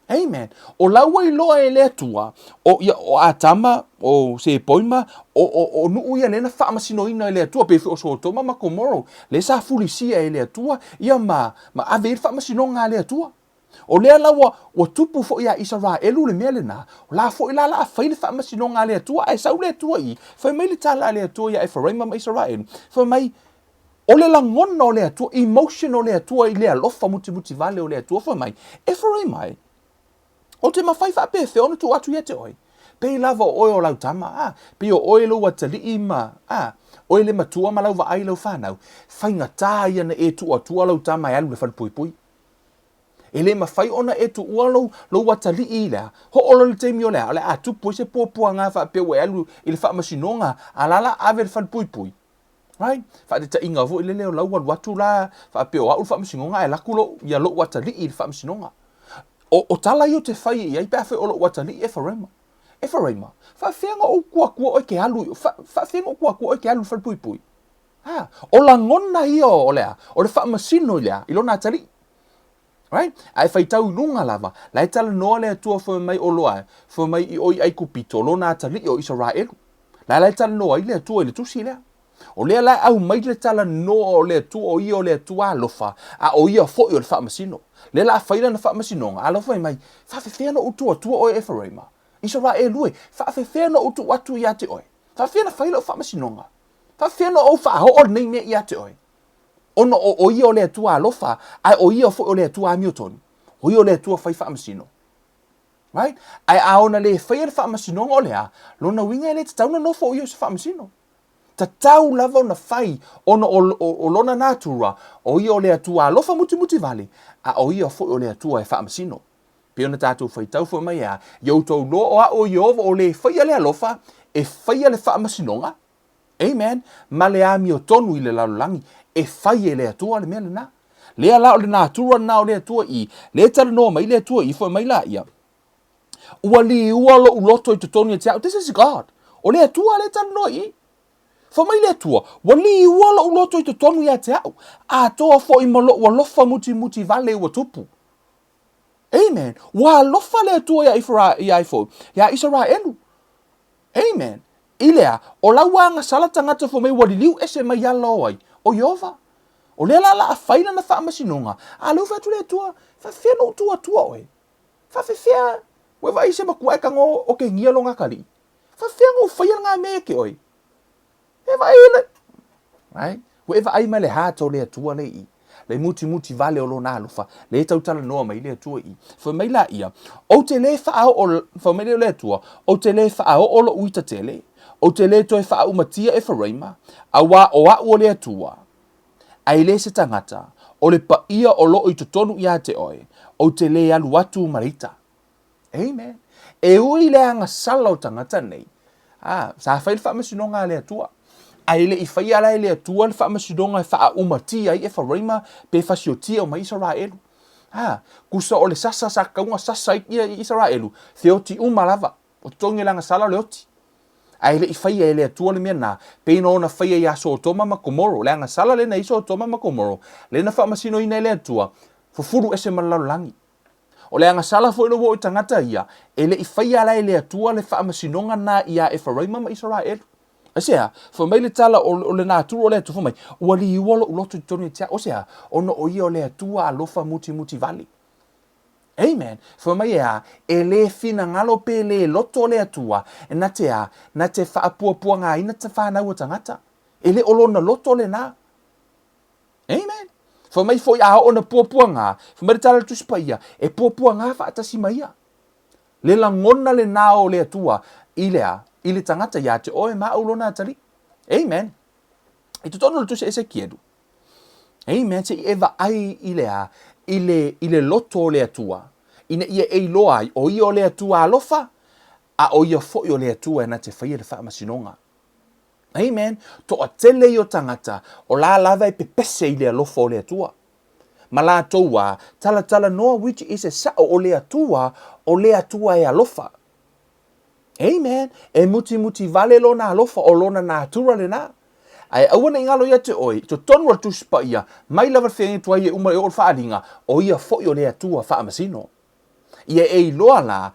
Amen. O la ua iloa e le Atua, o ia, o Atama, o Seboima, o, o, o nuu ia lea na faamasinoina e le Atua, pei foi o Sotoma ma Komoro, lea sa fulisia e le Atua, ia ma, ma ave i ai le faamasinoga a le Atua. O lea la ua, ua tupu foi iā Isaraelu le mea lena, o la foi la la a fai le faamasinoga a le Atua, ae sau le Atua i, fai mai le tala a le Atua iā Eferaima ma Isaraelu, fai mai, o le lagona o le Atua, emotion o le Atua i le alofa mutimuti vale o le Atua, fai mai, Eferaima e, ou te mafai faapefea ona tuu atu ia te oe? Pei lava o oe o lau tama, a, pei o oe lou atalii ma, a, oe le matua ma lau vaai i lau fanau, faigata ia na e tuu atua lau tama e alu i le falepuipui. E le mafai ona e tuua lou, lou atalii i lea, hoʻo loa i le taimi o le a, o le a tupu ai se puapuaga faapea ua e alu i le faamasinoga, a la la ave i le falepuipui. Right? Faataitaiga foi lele o lau alu atu la faapea o au le faamasinoga ae alu atu lou, ia lou atalii i le faamasinoga. O, o tala ia ou te fai i ai pe afai o lou atalii Efaraima. Efaraima, faafefea ona ou tuu atua oe e te alu, fa, faafefea ona ou tuu atua oe e te alu i le falepuipui? Ha, o lagona ia o le a? O le faamasino i le a? I lona atalii. Right? Ae faitau i luga lava, la e talanoa le Atua fai mai o loa, fai mai i o i Aikupito, lona atalii o Isaraelu. La la e talanoa ai le Atua i le tusi lea. O lea la e aumai le talanoa o le Atua o ia o le Atua alofa, a o ia foi o le faamasino. Lea la a fai lana faamasinoga, alofa fai mai, faafefea ona ou tuu atua oe Eferaima? Isaraelu e, faafefea ona ou tuu atu ia te oe? Faafefea ona fai lau faamasinoga? Faafefea ona ou faaoo lenei mea ia te oe? Ona o, o ia o le Atua alofa, ae o ia foi o le Atua amiotonu. O ia o le Atua fai faamasino. Right? Ae a ona le faia le faamasinoga o le a, lona uiga e le tatau ona nofo o ia o se faamasino. Tatau lava ona fai ona o, o, o lona natura, o ia o le Atua alofa mutimuti vale, a o ia foi o le Atua e faamasino. Pei ona tatou faitau foi mai e a, ia outou loa o a'u o Ieova o le faia le alofa, e faia le faamasinoga, Amen. Ma le amiotonu i le lalolagi, e fai e le Atua le mea lena. Lea la o le natura lena o le Atua i, lea e talanoa mai le Atua i, fai mai laia, Ua liua lou loto i totonu ia te au. This is God. O le Atua lea e talanoa i i. Fai mai le Atua, Ua liua lou loto i totonu ia te au, atoa foi ma lou alofa mutimuti vale ua tupu. Amen. Ua alofa le Atua ia Ifra, ia Ifo, ia Isaraelu. Amen. I lea, o lau agasala tagata fai mai ua liliu ese mai ala o ai? O Ieova. O lea la la a fai lana faamasinoga, a lea ua fai atu le Atua, Faafefea na ou tuu atua oe? Faafefea ua e vaai se matua e tago okegia lona atalii? Faafefea na ou faia lena mea ia te oe? E vaai le, right? Ua e vaai mai le heart o le Atua le i, le mutimuti vale o lona alofa, le tautalanoa mai le Atua i. Fai mai laia, Ou te le faaoo, fai mai le Atua, Ou te le faaoo lou ita tele, ou te le toe faaumatia Eferaima, auā o a'u o le Atua, a e le se tagata, o le paia o loo i totonu ia te oe, ou te le alu atu ma le ita. Amen. E ui i le agasala o tagata nei, a, sa fai le faamasinoga a le Atua. A e le i faia la e le Atua le faamasinoga e faaaumatia ai Efaraima pe fasiotia uma ai Isaraelu. A, tusa o le sasa sa tatau ona sasa ai ia Isaraelu, feoti uma lava. O totogi o le agasala o le oti. A e le i faia e le Atua le mea lena, pei na ona faia ia Sotoma ma Komoro. O le agasala lea na i Sotoma ma Komoro, lea na faamasinoina e le Atua, fufulu ese ma le lalolagi. O le agasala foi lea ua oo i tagata ia, e le i faia la e le Atua le faamasinoga lena ia Efaraima ma Isaraelu. Aisea? Fai mai le tala o, o le natura o le Atua, fai mai, Ua liua lou loto i totonu ia te au. O se a? Ona o ia o le Atua alofa mutimuti vale. Amen. Fai mai e a? E le finagalo pe le loto le Atua, na te a? Na te faapuapuagaina te whanau o tagata. E le o lona loto lena. Amen. Fai mai foi a oo na puapuaga, fai mai le tala a le Tusi Paia, e puapuaga faatasi ma ia. Le lagona lena o le Atua i le a? I le tagata ia te oe ma au lona atalii. Amen. I totonu o le Tusi Esekielu. Amen. Se i e vaai i le a? I le, i le loto o le Atua. Ina ia e iloa ai, o ia o le Atua alofa, a o ia foi o le Atua e na te faia le faamasinoga. Amen. Toatele ia o tagata, o la lava e pepese i le alofa o le Atua. Ma latou a, talatalanoa which is e sao o le Atua, o le Atua e alofa. Amen. E mutimuti vale lona alofa, o lona natura lena. Ae aua ne i galo ia te oe, i totonu o le Tusi Paia, mai lava le feagaiga tuai e uma e oo le faaaliga, o ia foi o le Atua faamasino. Ia e iloa la,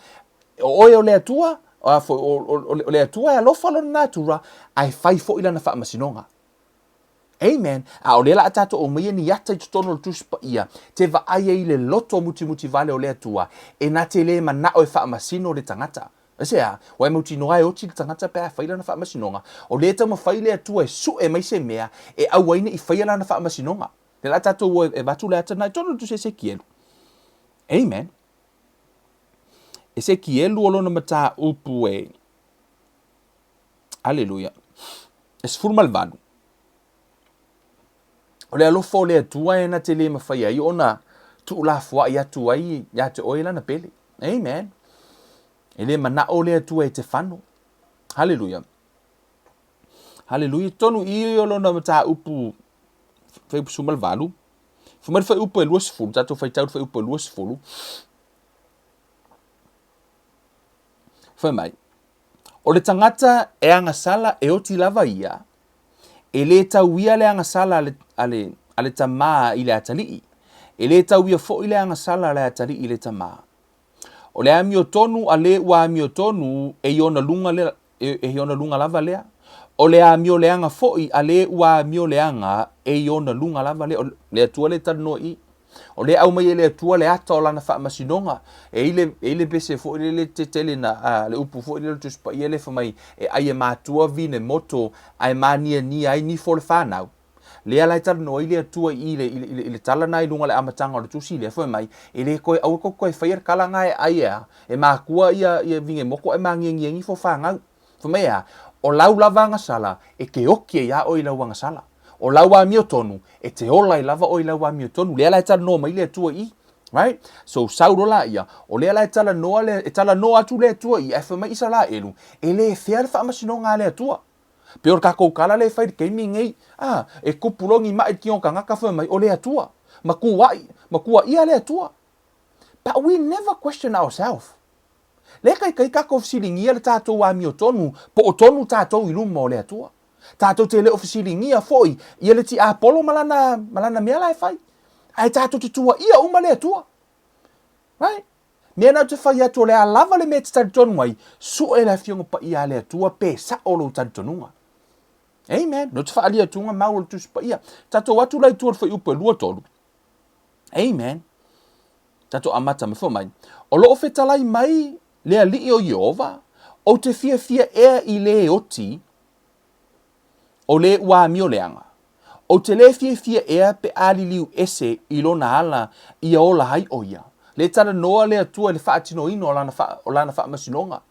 o oe o le Atua, o le Atua e alofa lona natura, ae fai foi lana faamasinoga. Amen. A o lea la a tatou aumaia ni ata i totonu o le Tusi Paia, te vaai ai i le loto mutimuti vale o le Atua, e na te le manao e faamasino le tagata. Aisea? Ua e mautinoa e oti le tagata pe a fai lana faamasinoga. O lea e taumafai le Atua e sue mai se mea e aua ai ne i faia lana faamasinoga. Lea la a tatou o e avatu le ata lena i totonu o le Tusi Esekielu. Amen. Esekielu o lona mataupu e, Aleluia, e 18. O le alofa o le Atua e na te le mafai ai ona tuulafoai atu ai ia te oe lana pele. Amen. E le manao le Atua e te fano. Haleluia. Haleluia. Tonu i o lona mataupu fuaiupu 18. Fai mai le fuaiupu e 20, tatou faitau le fuaiupu e 20. Fai mai, o le tagata e agasala e oti lava ia, e lē tauia le agasala a le, a le, a le tamā i le atalii, e lē tauia foi le agasala a le atalii i le tamā. O le amiotonu a lē ua amiotonu e i ona luga le, e i ona luga lava lea. O le amioleaga foi a lē ua amioleaga e i ona luga lava lea. O le Atua lea e talanoa i i. O lea e aumai e le Atua le ata o lana faamasinoga. E i le, e i le pese foi lele tetele na, a, le upu foi lele o le Tusi Paia lea fai mai, e ai e matua vine moto ae maniania ai nifo o le fanau. Lea la e talanoa ai le Atua i le, i le, i le tala na i luga o le amataga o le tusi lea, fai mai, e le koe, aua kou toe faia le kala na e ai e a, e makua ia, ia vine moto ae magiagia nifo fanau. Fai mai e a, o lau lava agasala e te oki ai a oe i lau agasala. O lau amiotonu, e te ola ai lava oe i lau amiotonu. Lea la e talanoa mai le Atua i i. Right? So sau loa laia, o lea la e talanoa le, e talanoa atu le Atua i i, ae fai mai Isaraelu, e le fea le faamasinoga a le Atua. Pei o le tatou tala lea e fai i le taimi lenei, a, e tupu loa ni ma'i i le tino o le tagata fai mai, o le Atua, matua'i, matuaia le Atua. But we never question ourself. Lea taitai tatou fesiligia le tatou amiotonu, po o tonu tatou i luma o le Atua. Tatou te le o fesiligia foi ia le tiapolo ma lana, ma lana mea la e fai. Ae tatou te tuaia uma le Atua. Right? Mea na ou te fai atu o le a lava le mea e te talitonu ai, sue le Afioga Paia a le Atua pe sa'o lou talitonuga. Amen. No te whaalia atu nga mau o le Tusi Paia. Tatou atu la i tua o le fuaiupu e 23. Amen. Tatou amata mai fai mai. O loo fetalai mai le Alii o Ieova, ou te fiafia ea i le oti o le ua amioleaga. Ou te lē fiafia ea pe a liliu ese i lona ala ia ola ai ʻo ia. Lē talanoa le Atua i le faatinoina o lana, o lana faamasinoga.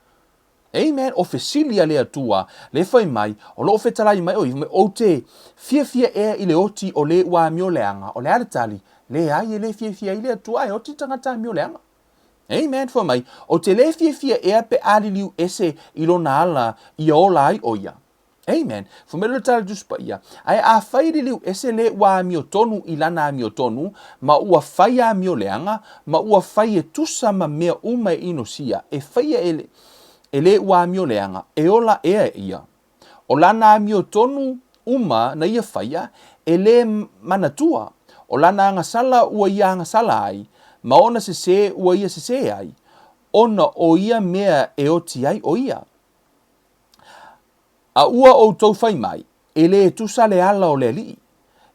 Amen. O fesili a le Atua, lē fai mai, o loo fetalai mai ʻo ia, fai mai, Ou te fiafia ea i le oti o lē ua amioleaga. O le a le tali? Leai, e lē fiafia ai le Atua ae oti le tagata amioleaga. Amen. Fai mai, Ou te lē fiafia ea pe a liliu ese i lona ala ia ola ai ʻo ia. Amen. Fai mai le tala Tusi Paia, Ae afai liliu ese le ua amiotonu i lana amiotonu, ma ua fai amioleaga, ma ua fai e tusa ma mea uma e inosia, e faia e le, e le ua amioleaga, e ola ea e ia. O lana amiotonu uma na ia faia, e le manatua, o lana agasala ua ia agasala ai, ma ona sesē ua ia sesē ai, ona o ia mea e oti ai ʻo ia. A ua outou fai mai, E lē tusa le ala o le Alii.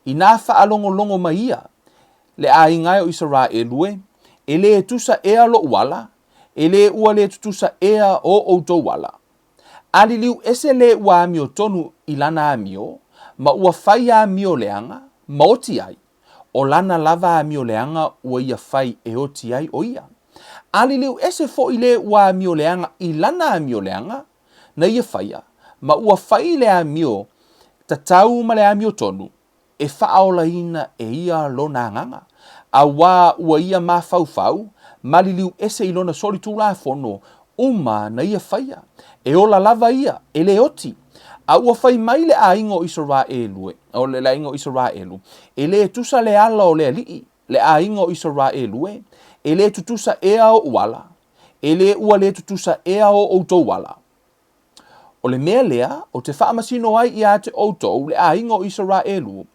Inā faalogologo mai ia, le aiga e o Isaraelu e, e lē tusa ea loʻu ala, e lē ua lē tutusa ea o outou ala. A liliu ese lē ua amiotonu i lana amio, ma ua fai amio leaga, ma oti ai, o lana lava amioleaga ua ia fai e oti ai ʻo ia. A liliu ese foʻi lē ua amioleaga i lana amioleaga, na ia faia, ma ua fai le amio tatau ma le amiotonu, e faaolaina e ia lona agaga, auā ua ia mafaufau ma liliu ese i lona solitulafono uma na ia faia, e ola lava ia, e lē oti. A ua fai mai le aiga o Isaraelu, o le aiga o Isaraelu, e lē tusa le ala o le Alii, le aiga o Isaraelu e, e lē tutusa ea oʻu ala, e lē ua lē tutusa ea o ʻoutou ala. O le mea lea ou te faamasino ai iā te ʻoutou le aiga o Isaraelu,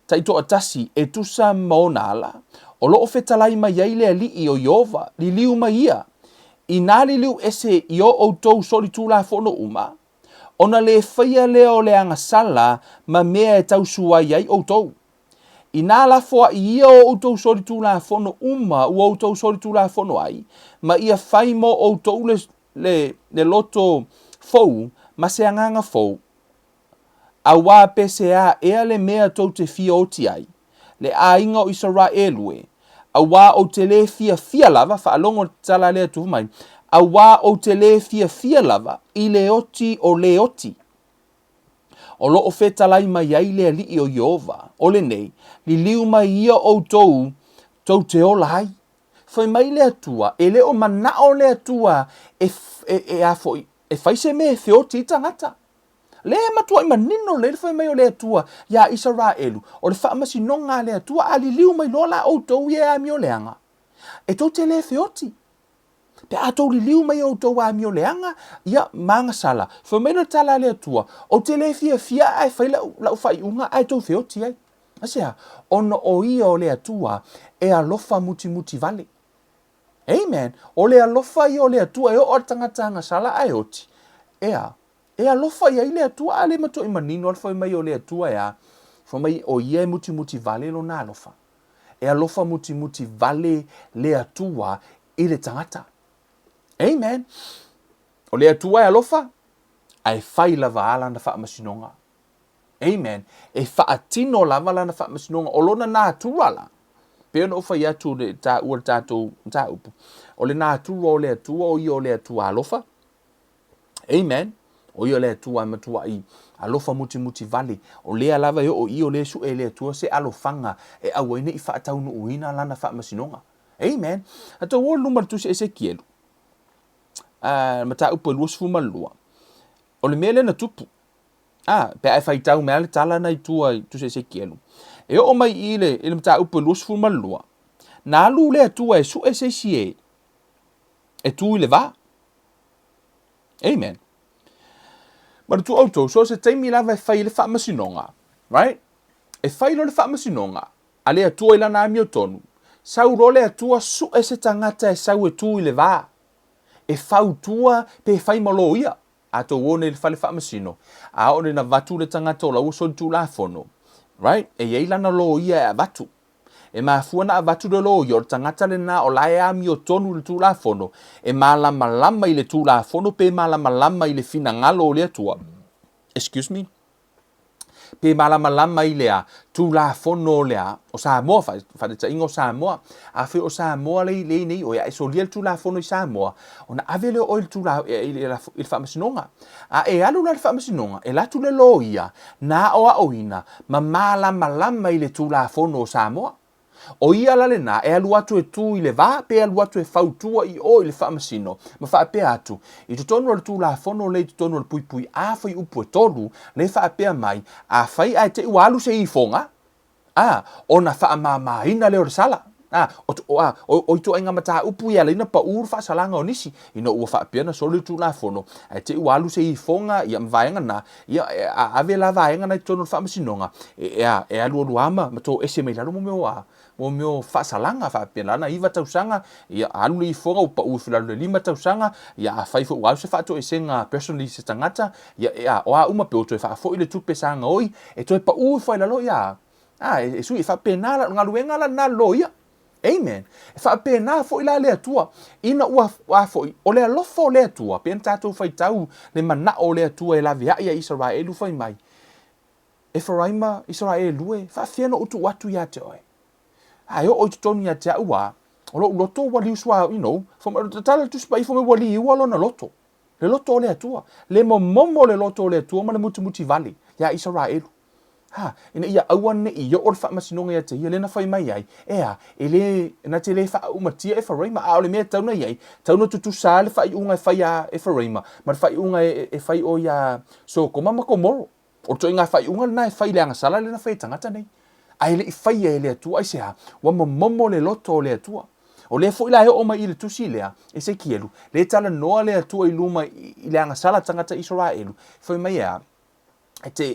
taitoatasi e tusa ma ona ala, o loo fetalai mai ai le Alii o Ieova, liliu mai ia, inā liliu ese i o ʻoutou solitulafono uma, ona lē faia lea o le agasala ma mea e tausuai ai ʻoutou. Inā lafoaʻi ia o ʻoutou solitulafono uma ua ʻoutou solitulafono ai, ma ia fai mo ʻoutou le le, le loto fou ma se agaga fou, auā peseā ea le mea tou te fia oti ai, le aiga o Isaraelu e, auā ou te lē fiafia lava, faalogo le tala lea tufu mai, Auā ou te lē fiafia lava i le oti o lē oti. O lo o fetalai mai ai le Alii o Ieova, o lenei, liliu mai ia outou tou te ola ai. Fai mai le Atua, e le o manao le Atua e, e, e a foi, e fai se mea e feoti ai tagata. Lea e matuai manino lelei le fai mai o le Atua iā Isaraelu, o le faamasinoga a le Atua, a liliu mai loa la outou ia e amio leaga, e tou te le feoti. Pe a tou liliu mai outou amio leaga, ia, ma agasala, fai mai le tala a le Atua, ou te le fiafia ae fai lau, lau faaiuga ae tou feoti ai. Aisea? Ona o ia o le Atua e alofa mutimuti vale. Amen. O le alofa ia o le Atua e oo a le tagata agasala ae oti. Ea, e alofa i ai le Atua, a le matuai manino a le fai mai o le Atua e a? Fai mai o ia e mutimuti vale lona alofa. E alofa mutimuti vale le Atua i le tagata. Amen. O le Atua e alofa, ae fai lava a lana faamasinoga. Amen. E faatino lava lana faamasinoga. O lona natura la, pei ona ou fai atu le taua le tatou mataupu, o le natura o le Atua, o ia o le Atua alofa. Amen. O ia o le Atua e matuai alofa mutimuti vale. O lea lava e oo i o lea sue e le Atua se alofaga e aua ai ne i faataunuuina lana faamasinoga. Amen. Tatou o i luma o le tusi Esekielu, uh, mataupu e 22. O le mea lea na tupu, a, pe a e faitau mai lava le tala na i tua i tusi Esekielu, e oo mai i le, i le mataupu e 22, na alu le Atua e sue se isi e, e tu i le va. Amen. Manatua outou, so o se taimi lava e fai ai le faamasinoga, right? E fai loa le faamasinoga a le Atua i lana amiotonu, sau loa le Atua sue se tagata e sau e tu i le va, e fautua pe fai ma loia. A tou o nei i le fale faamasino, a oo nei ina avatu le tagata o la ua solitulafono, right? E i ai lana loia e avatu. E mafua na avatu le loia, o le tagata lena o la e amiotonu i le Tulafono, e malamalama i le Tulafono pe malamalama i le finagalo o le Atua, excuse me, pe malamalama i le a, Tulafono o le a, o Samoa, faataitaiga o Samoa. Afai o Samoa le i nei oe, a e solia le Tulafono i Samoa, ona ave lea o oe i le tula, i le, i le faamasinoga. A e alu la i le faamasinoga, e alu atu le loia na aoaoina ma malamalama i le Tulafono o Samoa. O ia la lena e alu atu e tu i le va pe alu atu e fautua i o i le faamasino ma faapea atu, i totonu o le Tulafono lea i totonu o le puipui A fuaiupu e 3, lea e faapea mai, afai ae te i ua alu se ifoga, A, ona faamamaina lea o le sala. A, o, o, a, o, o ituaiga mataupu ia e ala ai ona pau le faasalaga o nisi, ina ua faapea ona soli le Tulafono, ae te i ua alu se ifoga, ia, ma vaega na, ia, e, a ave la vaega na i totonu o le faamasinoga, e, e a, e alualu lava ma, ma toese mai lalo mo mea o a, mo mea o faasalaga, faapea la na iva tausaga, ia, alu le ifoga ua pau ifo i lalo i le lima tausaga, ia, afai foi ua alu se faatoesega personally i se tagata, Ia, e a, o a uma pe ua toe faafoi le tupe sa gaoi, e toe paʻū ifo ai lalo, ia, a, e, e sui, e faapena la, o le galuega la lena a le loia. Amen. E faapena foi la le Atua, ina ua, a foi, o le alofa o le Atua, pei ona tatou faitau le manao o le Atua e laveai iā Isaraelu fai mai, Eferaima, Isaraelu e, faafefea ona ou tuu atu ia te oe? A e oo i totonu ia te au, a, o lou loto ua liu sua, you know, tala le Tusi Paia fai mai ua liua lona loto. Le loto o le Atua, le momomo le loto o le Atua ma le mutimuti vale iā Isaraelu. Ha, ina ia aua ne i oo le faamasinoga ia te ia, lea na fai mai ai, ea, e le, na te le faaaumatia Eferaima, a o le mea e tatau na i ai, tatau na tutusa le faaiuga e fai iā Eferaima ma le faaiuga e, e fai o iā Sokoma ma Komoro. O le ituaiga faaiuga lena e fai i le agasala lea na fai e tagata nei. Ae e le i faia e le Atua, aisea? Ua momomo le loto o le Atua. O lea foi la e oo mai i le tusi lea, Esekielu, lea e talanoa le Atua i luma i le agasala a tagata Isaraelu, fai mai e a? E te,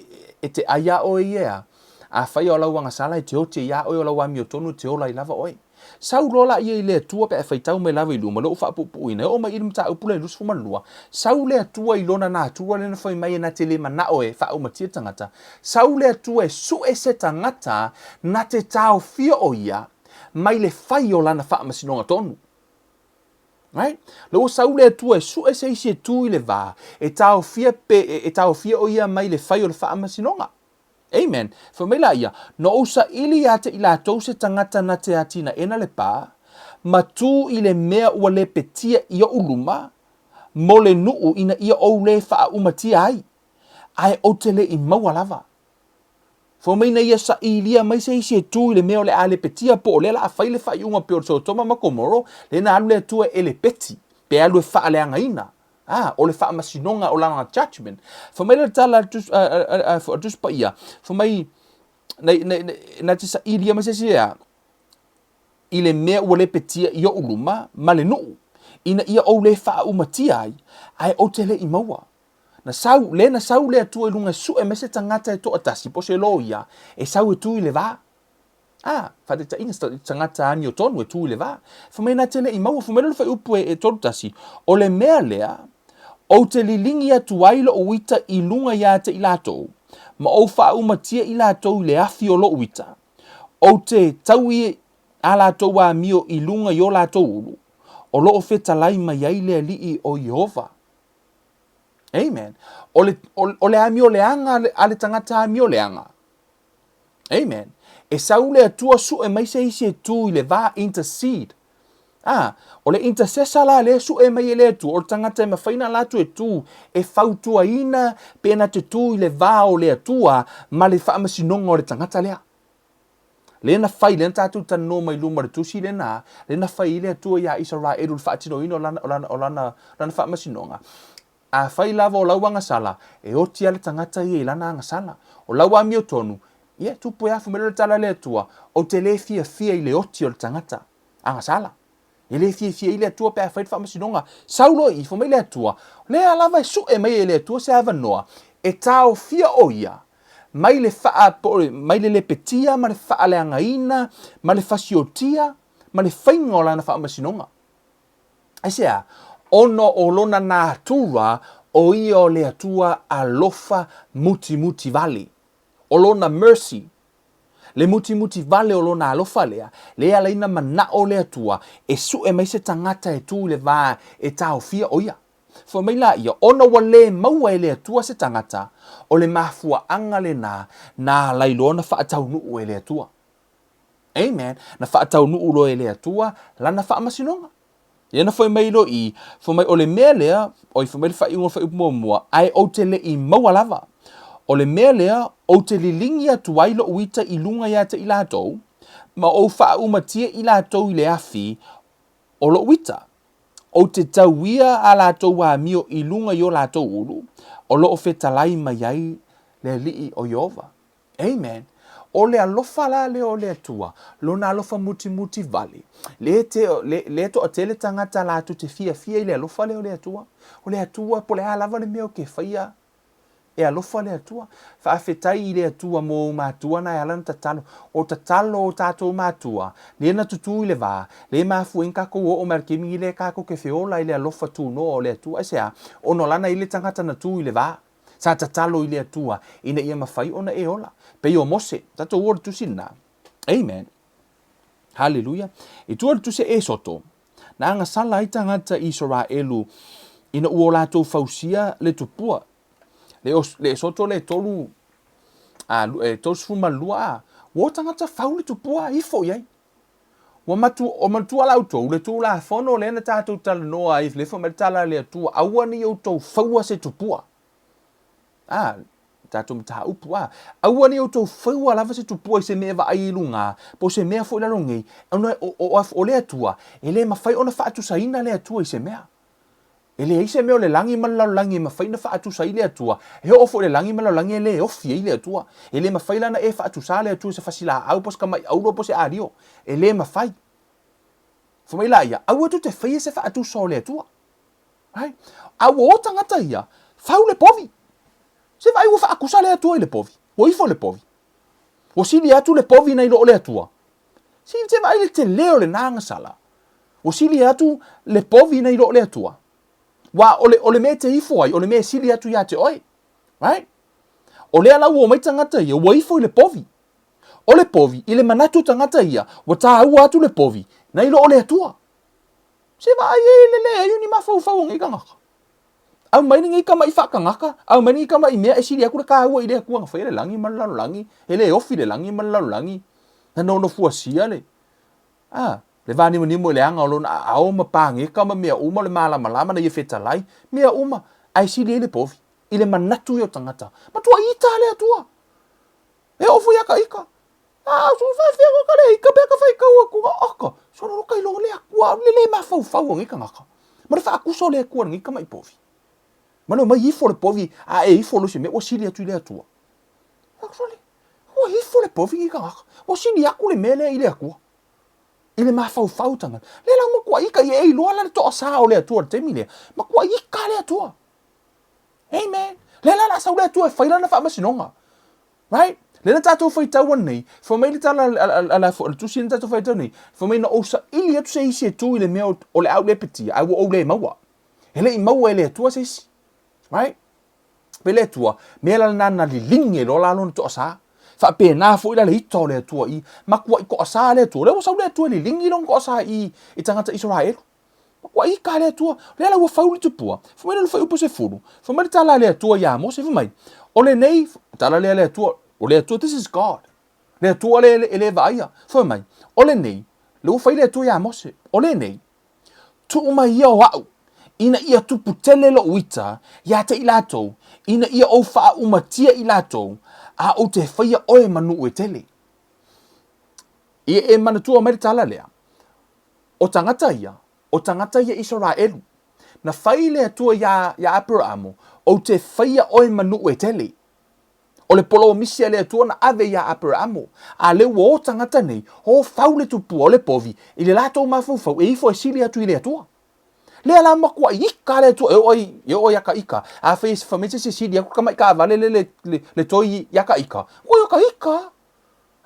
e te ai a oe ia e a? Afai o lau agasala e te oti ai iā oe o lau amiotonu e te ola ai lava oe. Sau loa laia i le Atua pe a e faitau mai lava i luma, lea ua faapuupuuina, e oo mai i le mataupu lea i le 22, sau le Atua i lona natura lea na fai mai e na te le manao e faaaumatia le tagata, sau le Atua e sue se tagata na te taofia o ia mai le fai o lana faamasinoga tonu. Right? Lea ua sau le Atua e sue se isi e tu i le va, e taofia pe, e taofia o ia mai le fai o le faamasinoga. Amen. Fai mai la ia, Na ou saili ia te i latou se tagata na te atinaena le pa, ma tu i le mea ua lepetia i oʻu luma mo le nuu ina ia ou lē faaumatia ai, ae ou te le i maua lava. Fai mai na ia sailia mai se isi e tu i le mea o le a lepetia po o lea la a fai le faaiuga pei o le Sotoma ma Komoro, lea na alu le Atua e lepeti, pe alu e faaleagaina. A, o le faamasinoga o lana judgment. Fai mai le tala a le Tusi Paia, fai mai, na, na, na, na te sailia mai se isi e a, i le mea ua lepetia i oʻu luma ma le nuu, ina ia ou le faaumatia ai, ae ou te le i maua. Na sau, lea na sau le Atua i luga e sue mai se tagata e toatasi, po o se loia, e sau e tu i le va. A, faataitaiga, se tagata amiotonu e tu i le va. Fai mai na te le i maua, fai mai lea o le fuaiupu e 31, o le mea lea, ou te liligi atu ai loʻu ita i luga iā te i latou, ma ou faaumatia i latou i le afi o loʻu ita, ou te tau i a latou amio i luga i o latou ulu, o lo o fetalai mai ai le Alii o Iehova. Amen. O le, o, o le amio leaga a le tagata amio leaga. Amen. E sau le Atua sue mai se isi e tu i le va intercede. Ah, o le intercessor la lea sue mai e le Atua, o le tagata e mafai ona ala atu e tu, e fautuaina pe na te tu i le va o le Atua ma le faamasinoga o le tagata lea. Lea na fai, lea na tatou talanoa mai luma o le tusi lena, lea na fai ai le Atua iā Isaraelu le faatinoina o lana, o lana, o lana, lana faamasinoga. Afai lava o lau agasala, e oti lava le tagata ia i lana agasala. O lau amiotonu, ia, tupu e afu mai loa le tala a le Atua, ou te le fiafia i le oti o le tagata agasala. E le fiafia ai le Atua pe a fai le faamasinoga. Sau loa i, fai mai le Atua, lea lava e sue mai e le Atua se avanoa e taofia o ia mai le faa, mai le lepetia ma le faaleagaina ma le fasiotia ma le faiga o lana faamasinoga. Aisea? Ona o lona natura o ia o le Atua alofa mutimuti vale. O lona mercy, le mutimuti vale o lona alofa lea, lea e ala ai na manao le Atua e sue mai se tagata e tu i le va e taofia o ia. Fai mai laia, ona ua le maua e le Atua se tagata, o le mafuaaga lena na ala ai loa ona faataunuu e le Atua. Amen. Na faataunuu loa e le Atua lana faamasinoga. Ia na fai mai loa i, fai mai o le mea lea, oi fai mai le faaiuga o le fuaiupu muamua, ae ou te le i maua lava. O le mea lea, ou te liligi atu ai loʻu ita i luga iā te i latou, ma ou faaumatia i latou i le afi o loʻu ita. Ou te tauia a latou amio i luga i o latou ulu, o lo o fetalai mai ai le Alii o Ieova. Amen. O le alofa la lea o le Atua, lona alofa mutimuti vale, le te, le, le toatele tagata latou te fiafia i le alofa lea o le Atua. O le Atua, po o le a lava le mea o ke faia, e alofa le Atua. Faafetai i le Atua mo ou matua na e ala na tatalo. O tatalo o tatou matua, lea na tutū i le va, lea e mafua ai na takou oo mai le taimi lea tatou te feola i le alofa tunoa o le Atua. Aisea? Ona o lana i le tagata na tu i le va. Sa tatalo i le Atua ina ia mafai ona e ola. Pei o Mose, tatou o le tusi lena. Amen. Haleluia. I tua le tusi e Esoto, na agasala ai tagata i Isaraelu ina ua o latou fausia le tupua. Le, le Esoto le tolu, a, e 32 a, ua o tagata fau le tupua ifo i ai. Ua matu, o matua la outou, le Tulafono lea na tatou talanoa ai, le fai mai le tala a le Atua, aua ne i outou faua se tupua. A, tatou mataupu, a, aua ne i outou faua lava se tupua i se mea e vaai i luga, po o se mea foi lalo nei, ona o, o, o, o le Atua, e le mafai ona faatusaina le Atua i se mea. E leai se mea o le lagi ma le lalolagi e mafai ona faatusa ai le Atua, e oo foi i le lagi ma le lalolagi e le ofi ai le Atua. E le mafai la ona e faatusa le Atua i se fasilaau po o se tamaiaulo po o se ario. E le mafai. Fai mai laia, aua tou te faia se faatusa o le Atua. Right? A ua o tagata ia, fau le povi. Se vaai ua faatusa le Atua i le povi. Ua ifo i le povi. Ua sili atu le povi nai lo o le Atua. Se se vaai le tele o lena agasala. Ua sili atu le povi nai lo o le Atua. Ua o le, o le mea e te ifo ai, o le mea e sili atu iā te oe. Right? O lea la ua omai tagata ia, ua ifo i le povi. O le povi, i le manatu o tagata ia, ua tāua atu le povi, nai lo o le Atua. Se vaai e le leai o ni mafaufau o nei tagata. Aumai lenei tamaʻi faatagata, aumai lenei tamaʻi mea e sili atu le kāua i le Atua na faia le lagi ma le lalolagi, e le ofi le lagi ma le lalolagi, na nonofuasia le, a, Le vanimonimo i le aga o lona aao ma pageka ma mea uma o le malamalama na ia fetalai, mea uma, ae sili ai le povi, i le manatu ia o tagata. Matua ita le Atua. E oo foi ia ka ika. A so faafefea koe ka le ika pea ka faitau atu ga aka. Solo lo ka iloa le Atua le le mafaufau o nei tagata. Ma le faakusa o le Atua i lenei tama'i povi. Ma le omai ifo le povi a e ifo loa i se mea ua sili atu i le Atua. Actually, ua ifo le povi nei tagata. Ua sili atu le mea lea i le Atua. I le mafaufau o tagata. Lea la ua matuai ika ia e iloa la le toasa o le Atua i le taimi lea. Matuai ika le Atua. Amen. Lea la o le a sau le Atua e fai lana faamasinoga. Right? Lea na tatou faitau anei, fai mai le tala a le tusi na tatou faitau nei, fai mai na ou saili atu se isi e tu i le mea o le a ou lepetia, ae ua ou le maua. E le i maua e le Atua se isi. Right? Pe le Atua, mea la lena na liligi ai loa la lona toasa. Faapena foi la le ita o le Atua i matuai toasa le Atua. Lea ua sau le Atua e liligi lona toasa i i tagata Isaraelu. Matuai ika le Atua. Lea la ua fau le tupua. Fai mai le fuaiupu 10. Fai mai le tala a le Atua iā Mose, fai mai, o lenei, tala lea a le Atua, o le Atua, this is God. Le Atua le e le vaaia. Fai mai, o lenei, le ua fai le Atua iā Mose, o lenei, Tuu mai ia o a'u, ina ia tupu tele lo'u ita ia te i latou, ina ia ou faaumatia i latou, a ou te faia oe ma nuu e tele. Ia e manatua mai le tala lea, o tagata ia, o tagata ia Isaraelu, na fai le Atua iā, iā Aperamo, ou te faia oe ma nuu e tele. O le polomisi a le Atua na ave iā Aperamo, a lea ua o tagata nei, o fau le tupua o le povi i le latou mafaufau e ifo e sili atu i le Atua. Lea la matuai ika le Atua, e oo ai, e oo ia ka ika, afai e fai mai se isi e sili atu le tamai taavale lea le, le, le toi ia ka ika, ua ia ka ika.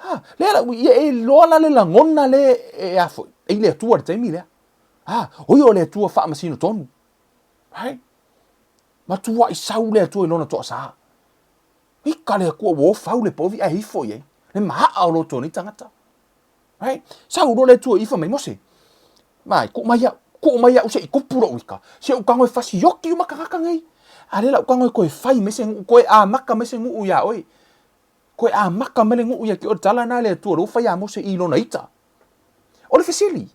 Ha, lea la, ia e iloa la le lagona lea e, a foi, e i le Atua i le taimi lea. Ha, o ia o le Atua faamasino tonu. Right? Matuai sau le Atua i lona toasā. Ika le Atua ua ofau le povi ae ifo i ai. Le maaa o loto o nei tagata. Right? Sau loa le Atua i fai mai, Mose, mai, kuu mai au, kuu mai au se i kupu lou ika. Se u tago e fasioki uma tagata nei. A lea la u tago e toe fai mai se nuu, toe amata mai se nuu iā oe. Toe amata mai le nuu ia te oe, le tala lena a le Atua lea ua fai ia Mose i lona ita. O le fesili,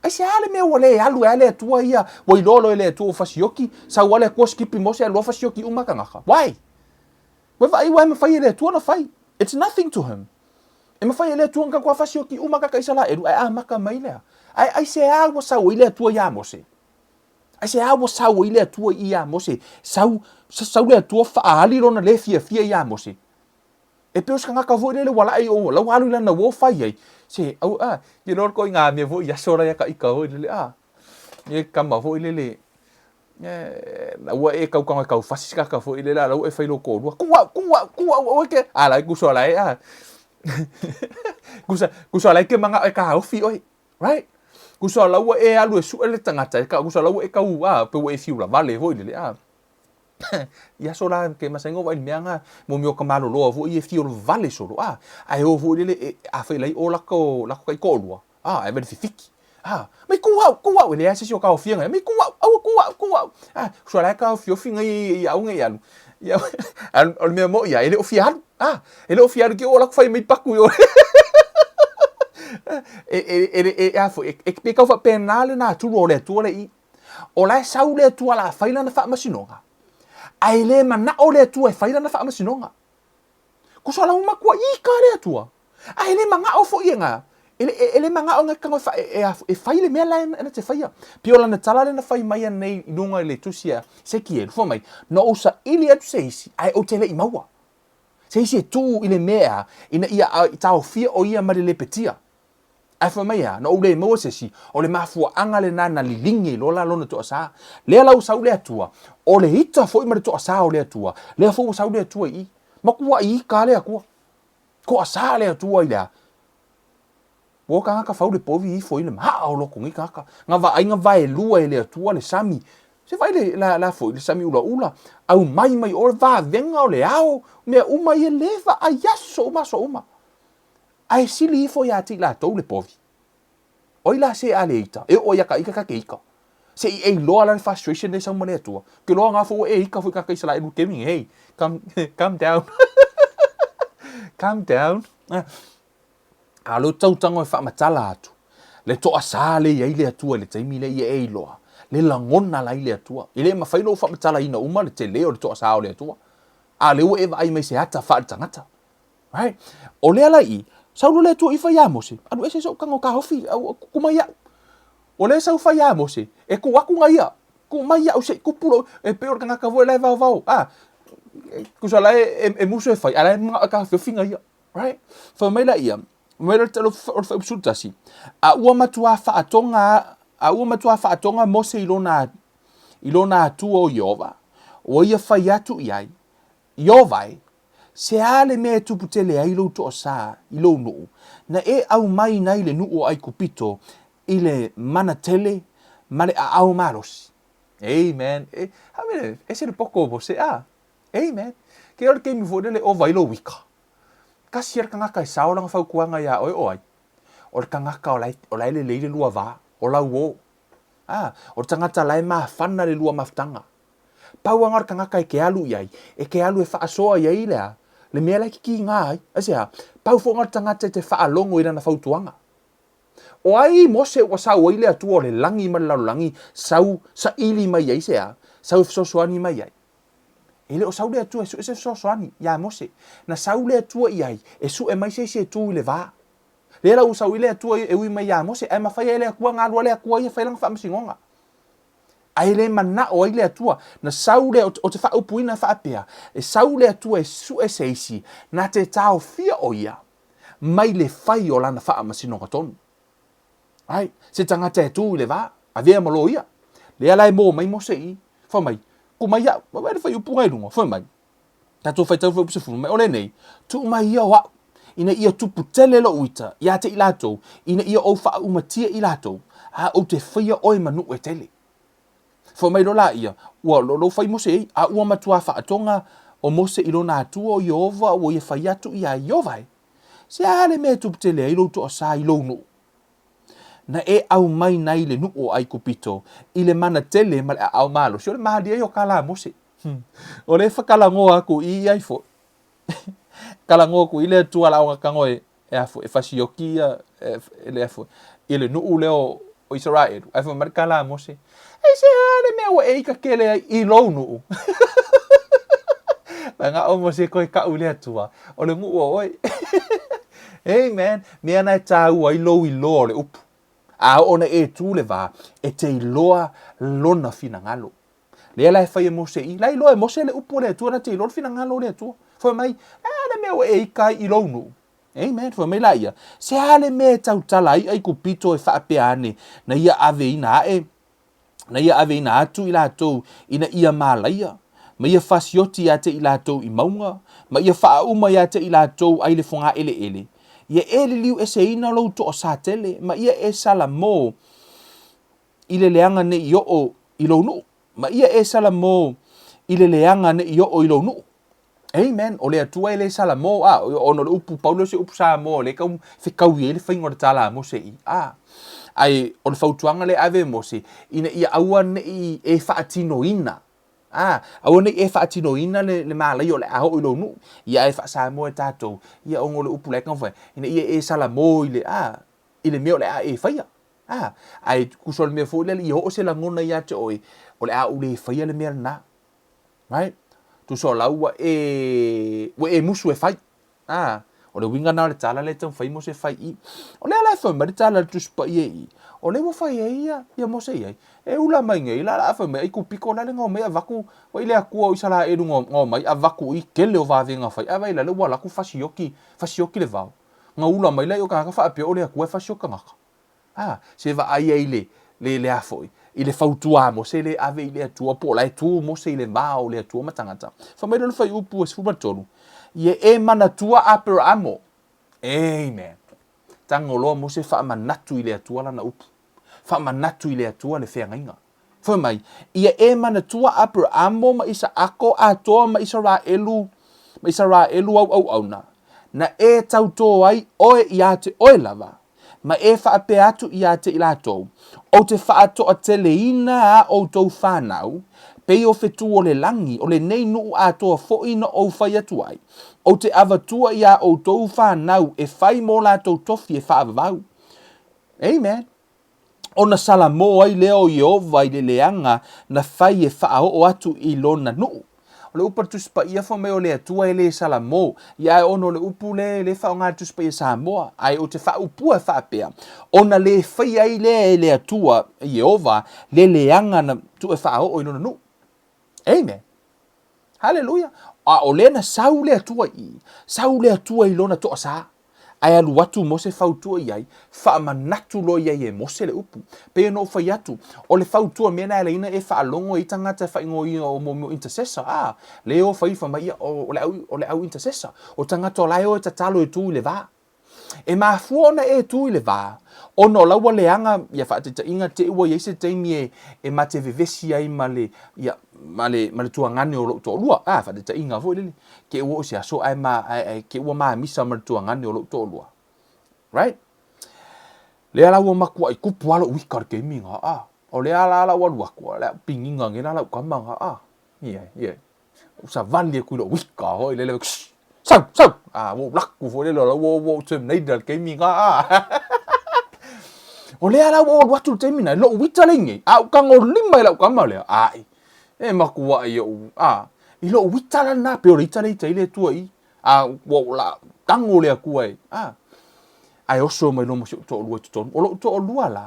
aisea le mea ua le alu ai le Atua ia, ua iloa loa e le Atua ua fasioki, sau lava le Atua sikipi Mose alu loa fasioki uma tagata? Why? Ua vaai ua e mafai e le Atua ona fai. It's nothing to him. E mafai e le Atua ona tatou fasioki uma tagata Isaraelu ae amata mai lea. Ae aisea ua sau ai le Atua iā Mose? Aisea ua sau ai le Atua iā Mose? Sau, sau le Atua faaali lona le fiafia iā Mose. E pei o se tagata foi lele ua lae i o la ua alu i lana uo fai ai, se au a, ke loa koe ngā mea foi i aso la ia ka ika foi lele a, e kama foi lele, e, la ua e kau kanga kau fasi se kaka foi lele a, la ua e fai lou toalua, ku au, ku au, ku au, aua ke, a la e kuso la e a, kusa, kusa la e ke manga e ka ofi oi, right? Kusa la ua e alu e sue le tagata, e ka, kusa la ua e kau a, pe ua e fiu la vale foi lele a. I aso la ke masani o vaai i le mea na, mo mea o ka maloloa foi e fio vale solo, a, ae o foi lele e, afai lai o lako, lako kai toalua, a, ae vai le fifiki, a, mai ku au, ku au, e leai se isi o taofia nai, mai ku au, aua ku au, ku au, a, sua la e taofiofi nai i au nai alu, ia, o le mea moi ia, e le o fia alu, a, e le o fia alu ke o lako fai mai paku i o. E, e, e, e, e, a foi, e, e, pe kau faapena le naturu o le Atua le i, O la e sau le Atua la fai lana faamasinoga, ae le manao le Atua e fai lana faamasinoga. Kusa la uma kua ika le Atua, ae le manao foi e nga, e le, e le manao nga kanga fa, e, e, e fai le mea la e na te faia. Pei o lana tala lea na fai mai anei i luga i le tusi a Sekielu, fai mai, na ou saili atu se isi, ae ou te le i maua. Se isi e tuu i le mea ina ia taofia o ia ma le lepetia. Ae fai mai a, na ou le maua se isi, o le mafuaaga lena na liligi ai loa la lona toasa. Lea la ua sau le Atua, o le ita foi ma le toasa o le Atua, lea foi ua sau le Atua i i. Matuai ita le Atua. Toasa le Atua i le a? Ua tagata fau le povi ifo i le maa o loko nei tagata. Na vaai na vaelua e le Atua le sami. Se vaai le, la, la foi, le sami ulaula, aumai mai o le vavega o le ao, mea uma ia le vaai aso uma aso uma. Ae sili ifo iā te i latou le povi. O ai la se a le ita? E oo ai ia ka ika ka ke ika. Se i e iloa la le frustration lea e sau ma le Atua. Ke loa nga fo ua e ika foi ka ka Isaraelu ke mingi, hey, calm, calm down. Calm down. A leo tautago e faamatala atu. Le toasā le i ai le Atua i le taimi lea, ia e iloa le lagona la i le Atua. E le mafai lou faamatalaina uma le tele o le toasā o le Atua, a o lea ua e vaai mai i se ata faale-tagata. Right? O lea la i i, sau loa le Atua i fai ia Mose, alu ese sou tago taofi, au, kuku mai iaʻu. O lea sau fai ia Mose, e tuu atu na ia, tuu mai iaʻu se i tupu lou, e pei o le tagata foi la e vaovao, a, tusa la e, e, e musu e fai, a la e manao e taofiofi na ia. Right? Fai mai laia, mai le o le fuaiupu 11, a ua matuā faatoga, a ua matuā faatoga Mose i lona, i lona Atua o Ieova, ua ia fai atu i ai, Ieova e, se a le mea e tupu tele ai lou toasā i lou nuu, na e aumaina ai le nuu o Aikupito i le mana tele ma le aao malosi. Amen. E, hape, ese le poto o Mose, a. Amen. Ke o le taimi foi lele ova ai lou ika. Tasi a le tagata e sao lana fautuaga iā oe o ai? O le tagata o la e, o la e lelei le lua va, o lau o. A, o le tagata la e mafana le lua mafutaga. Pau lava o le tagata e te alu i ai, e te alu e faasoa i ai le a? Le mea la e kikiga ai. Aisea? Pau foi o le tagata e te faalogo i lana fautuaga. O ai Mose ua sau ai le Atua o le lagi ma le lalolagi, sau saili mai ai se a? Sau e fesoasoani mai ai. E le o sau le Atua e sue se fesoasoani iā Mose. Na sau le Atua i ai e sue mai se isi e tu i le va. Lea la ua sau ai le Atua e ui mai iā Mose, ae mafai ai le Atua ona alu a le Atua ia fai lana faamasinoga. Ae le manao ai le Atua. Na sau le, o te faaupuina faapea, e sau le Atua e sue se isi, na te taofia o ia mai le fai o lana faamasinoga tonu. Ai, se tagata e tu i le va, avea ma loia. Lea la e mō mai Mose i, fai mai, ku mai iaʻu, vaai le fuaiupu i luga, fai mai, tatou faitau fuaiupu 10, mai o lenei, tuu mai ia o aʻu, ina ia tupu tele lou ita ia te i latou, ina ia ou faaumatia i latou, a ou te faia oe ma nuu e tele. Fai mai loa laia, ua lou fai Mose ei, a ua matuā faatoga o Mose i lona Atua o Ieova ua ia fai atu iā Ieova e. Se a le mea e tupu tele ai lou toasā i lou nuu? Na e aumaina ai le nuu o Aikupito i le mana tele ma le aao malosi. O le malie ia o tala a Mose. O lea e whakalagoa aku i ia ifo. Kalagoa aku i le Atua la o tago e e a foi e fasioki ia e le a foi i le nuu lea o Isaraelu. Ae fai mai le tala a Mose, Aisea le mea ua e ika tele ai i lou nuu? Manao Mose koe kau i le Atua, o le nuu o oe. Amen. Mea na e tāua ai lou iloa o le upu. A oo na e tu le va, e te iloa lona finagalo. Lea la e fai e Mose i, la iloa e Mose le upu o le Atua, na te iloa le finagalo o le Atua. Fai mai, a le mea ua e ika ai i lou nuu. Amen. Fai mai laia, se a le mea e tautala ai Aikupito e faapea ane, na ia aveina ae, na ia aveina atu i latou ina ia malaia, ma ia fasioti ia te i latou i mauga, ma ia faauma ia te i latou ai le fogaeleele. Ia e liliu eseina lou toasā tele, ma ia e salamo i le leaga ne i oo i lou nuu, ma ia e salamo i le leaga ne i oo i lou nuu. Amen. O le Atua e le salamo, a, ona o le upu, pau lea o se upu Samoa o lea e tau fekaui ai le faiga o le tala a Mose i, a. Ae o le fautuaga lea e ave e Mose, ina ia aua ne i e faatinoina, a, aua ne i e faatinoina le, le malaia o le a oo i lou nuu, ia ae faa-Samoa e tatou, ia ona o le upu la e taumafai, ina ia e salamo i le, a, i le mea o le a e faia. A, ae tusa o le mea foi lea ia oo se lagona ia te oe, o le a ou le faia le mea lena. Right? Tusa o lau ua e, ua e musu e fai. A, o le uiga na o le tala lea e taumafai Mose e fai i. O lea la e fai mai le tala a le Tusi Paia i, o lea ua fai ai ia, ia Mose i ai. E ula mai nei la, la a fai mai ai kupiko la le na omai avatu, wa i le Atua o Isaraelu na omai avatu i tele o vavega fai, a vai la le ua alu atu fasioki, fasioki le vao. Na ula mai la i o tagata faapea o le Atua e fasioki tagata. A, se vaai ai i le, le, le a foi, i le fautua a Mose le ave i le Atua, po o la e tu Mose i le va o le Atua ma tagata. Fai mai lona fuaiupu e 13, Ia e manatua Aperaamo. Amen. Tago loa Mose faamanatu i le Atua lana upu. Faamanatu i le Atua le feagaiga. Fai mai, Ia e manatua Aperaamo ma Isaako atoa ma Isaraelu, ma Isaraelu au auauna, na e tautō ai oe iā te oe lava, ma e faapea atu iā te i latou, Ou te faatoateleina a outou whānau, pei o whetū o le langi, o lenei nuu atoa foʻi na ou fai atu ai, ou te avatua iā outou whānau e whai mō latou tofi e whaavavau. Amen. Ona salamo ai lea o Ieova i le leaga na fai e faaoo atu i lona nuu. O le upu a le Tusi Paia fai mai o le Atua e le salamo, ia ae ona o le upu lea e le faaaoga e le Tusi Paia Samoa, ae ou te faaupua e faapea, ona le faia ai lea e le Atua, Ieova, le leaga na tuu e faaoo i lona nuu. Amen. Haleluia! A o lea na sau le Atua i i, sau le Atua i lona toasā. Ae alu atu Mose fautua i ai, faamanatu loa i ai e Mose le upu. Pei ona ou fai atu, o le fautua mea na e laina e faalogo ai tagata e faaigoaina o mo mea o intercessor, a, lea e o fai fai mai ia o le au o le au intercessor, o tagata o la e o e tatalo e tu i le va. E mafua ona e tu i le va, ona o la ua leaga ia faataitaiga te i ua i ai se taimi e e ma te vevesi ai ma le ia ma le ma le tuagane o lou toalua, a, faataitaiga foi lele. Ke ua oo se aso ae ma ae, ae ke ua mamisa ma le tuagane o lou toalua. Right? Lea la ua makuaʻi kupu a lou ika le taimi ga a. O lea la la ua alu aku, o le a pigiga nei la lau kama ga a. Ie, ie. Ua savali aku i lou ika hoi lele, sau, sau! A, ua ou laku foi lele, o la ua ua ou terminated le taimi ga a. O lea la ua ou alu atu le taimi na, i lou ita le nei, a ou tagolima i lau kama lea, ai, e makuaʻi oʻu, a, i lou ita la lena, pei o le ita lea e ita ai le Atua i i, a ua ou la tago le Atua e, a, ae oso mai loa ma si ou toalua i totonu. O lou toalua la,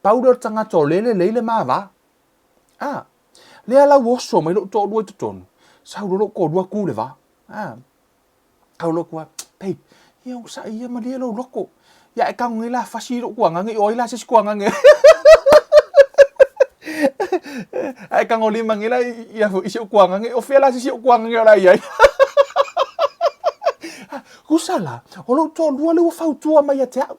pau lea o le tagata o lea e lelei le ma va. A, lea la ua oso mai lou toalua i totonu, sau loa lou toalua tu i le va. A, Tau loa atu babe, ia onosai ia malie lou loto. Ia e tago nei la fasi i lou tuagage, o ai la se isi tuagage. Ae tago lima nei la ia i si ou tuagage, o fea la se isi ou tuagage o le a i ai. Tusa la, o lou toalua lea ua fautua mai ia te au.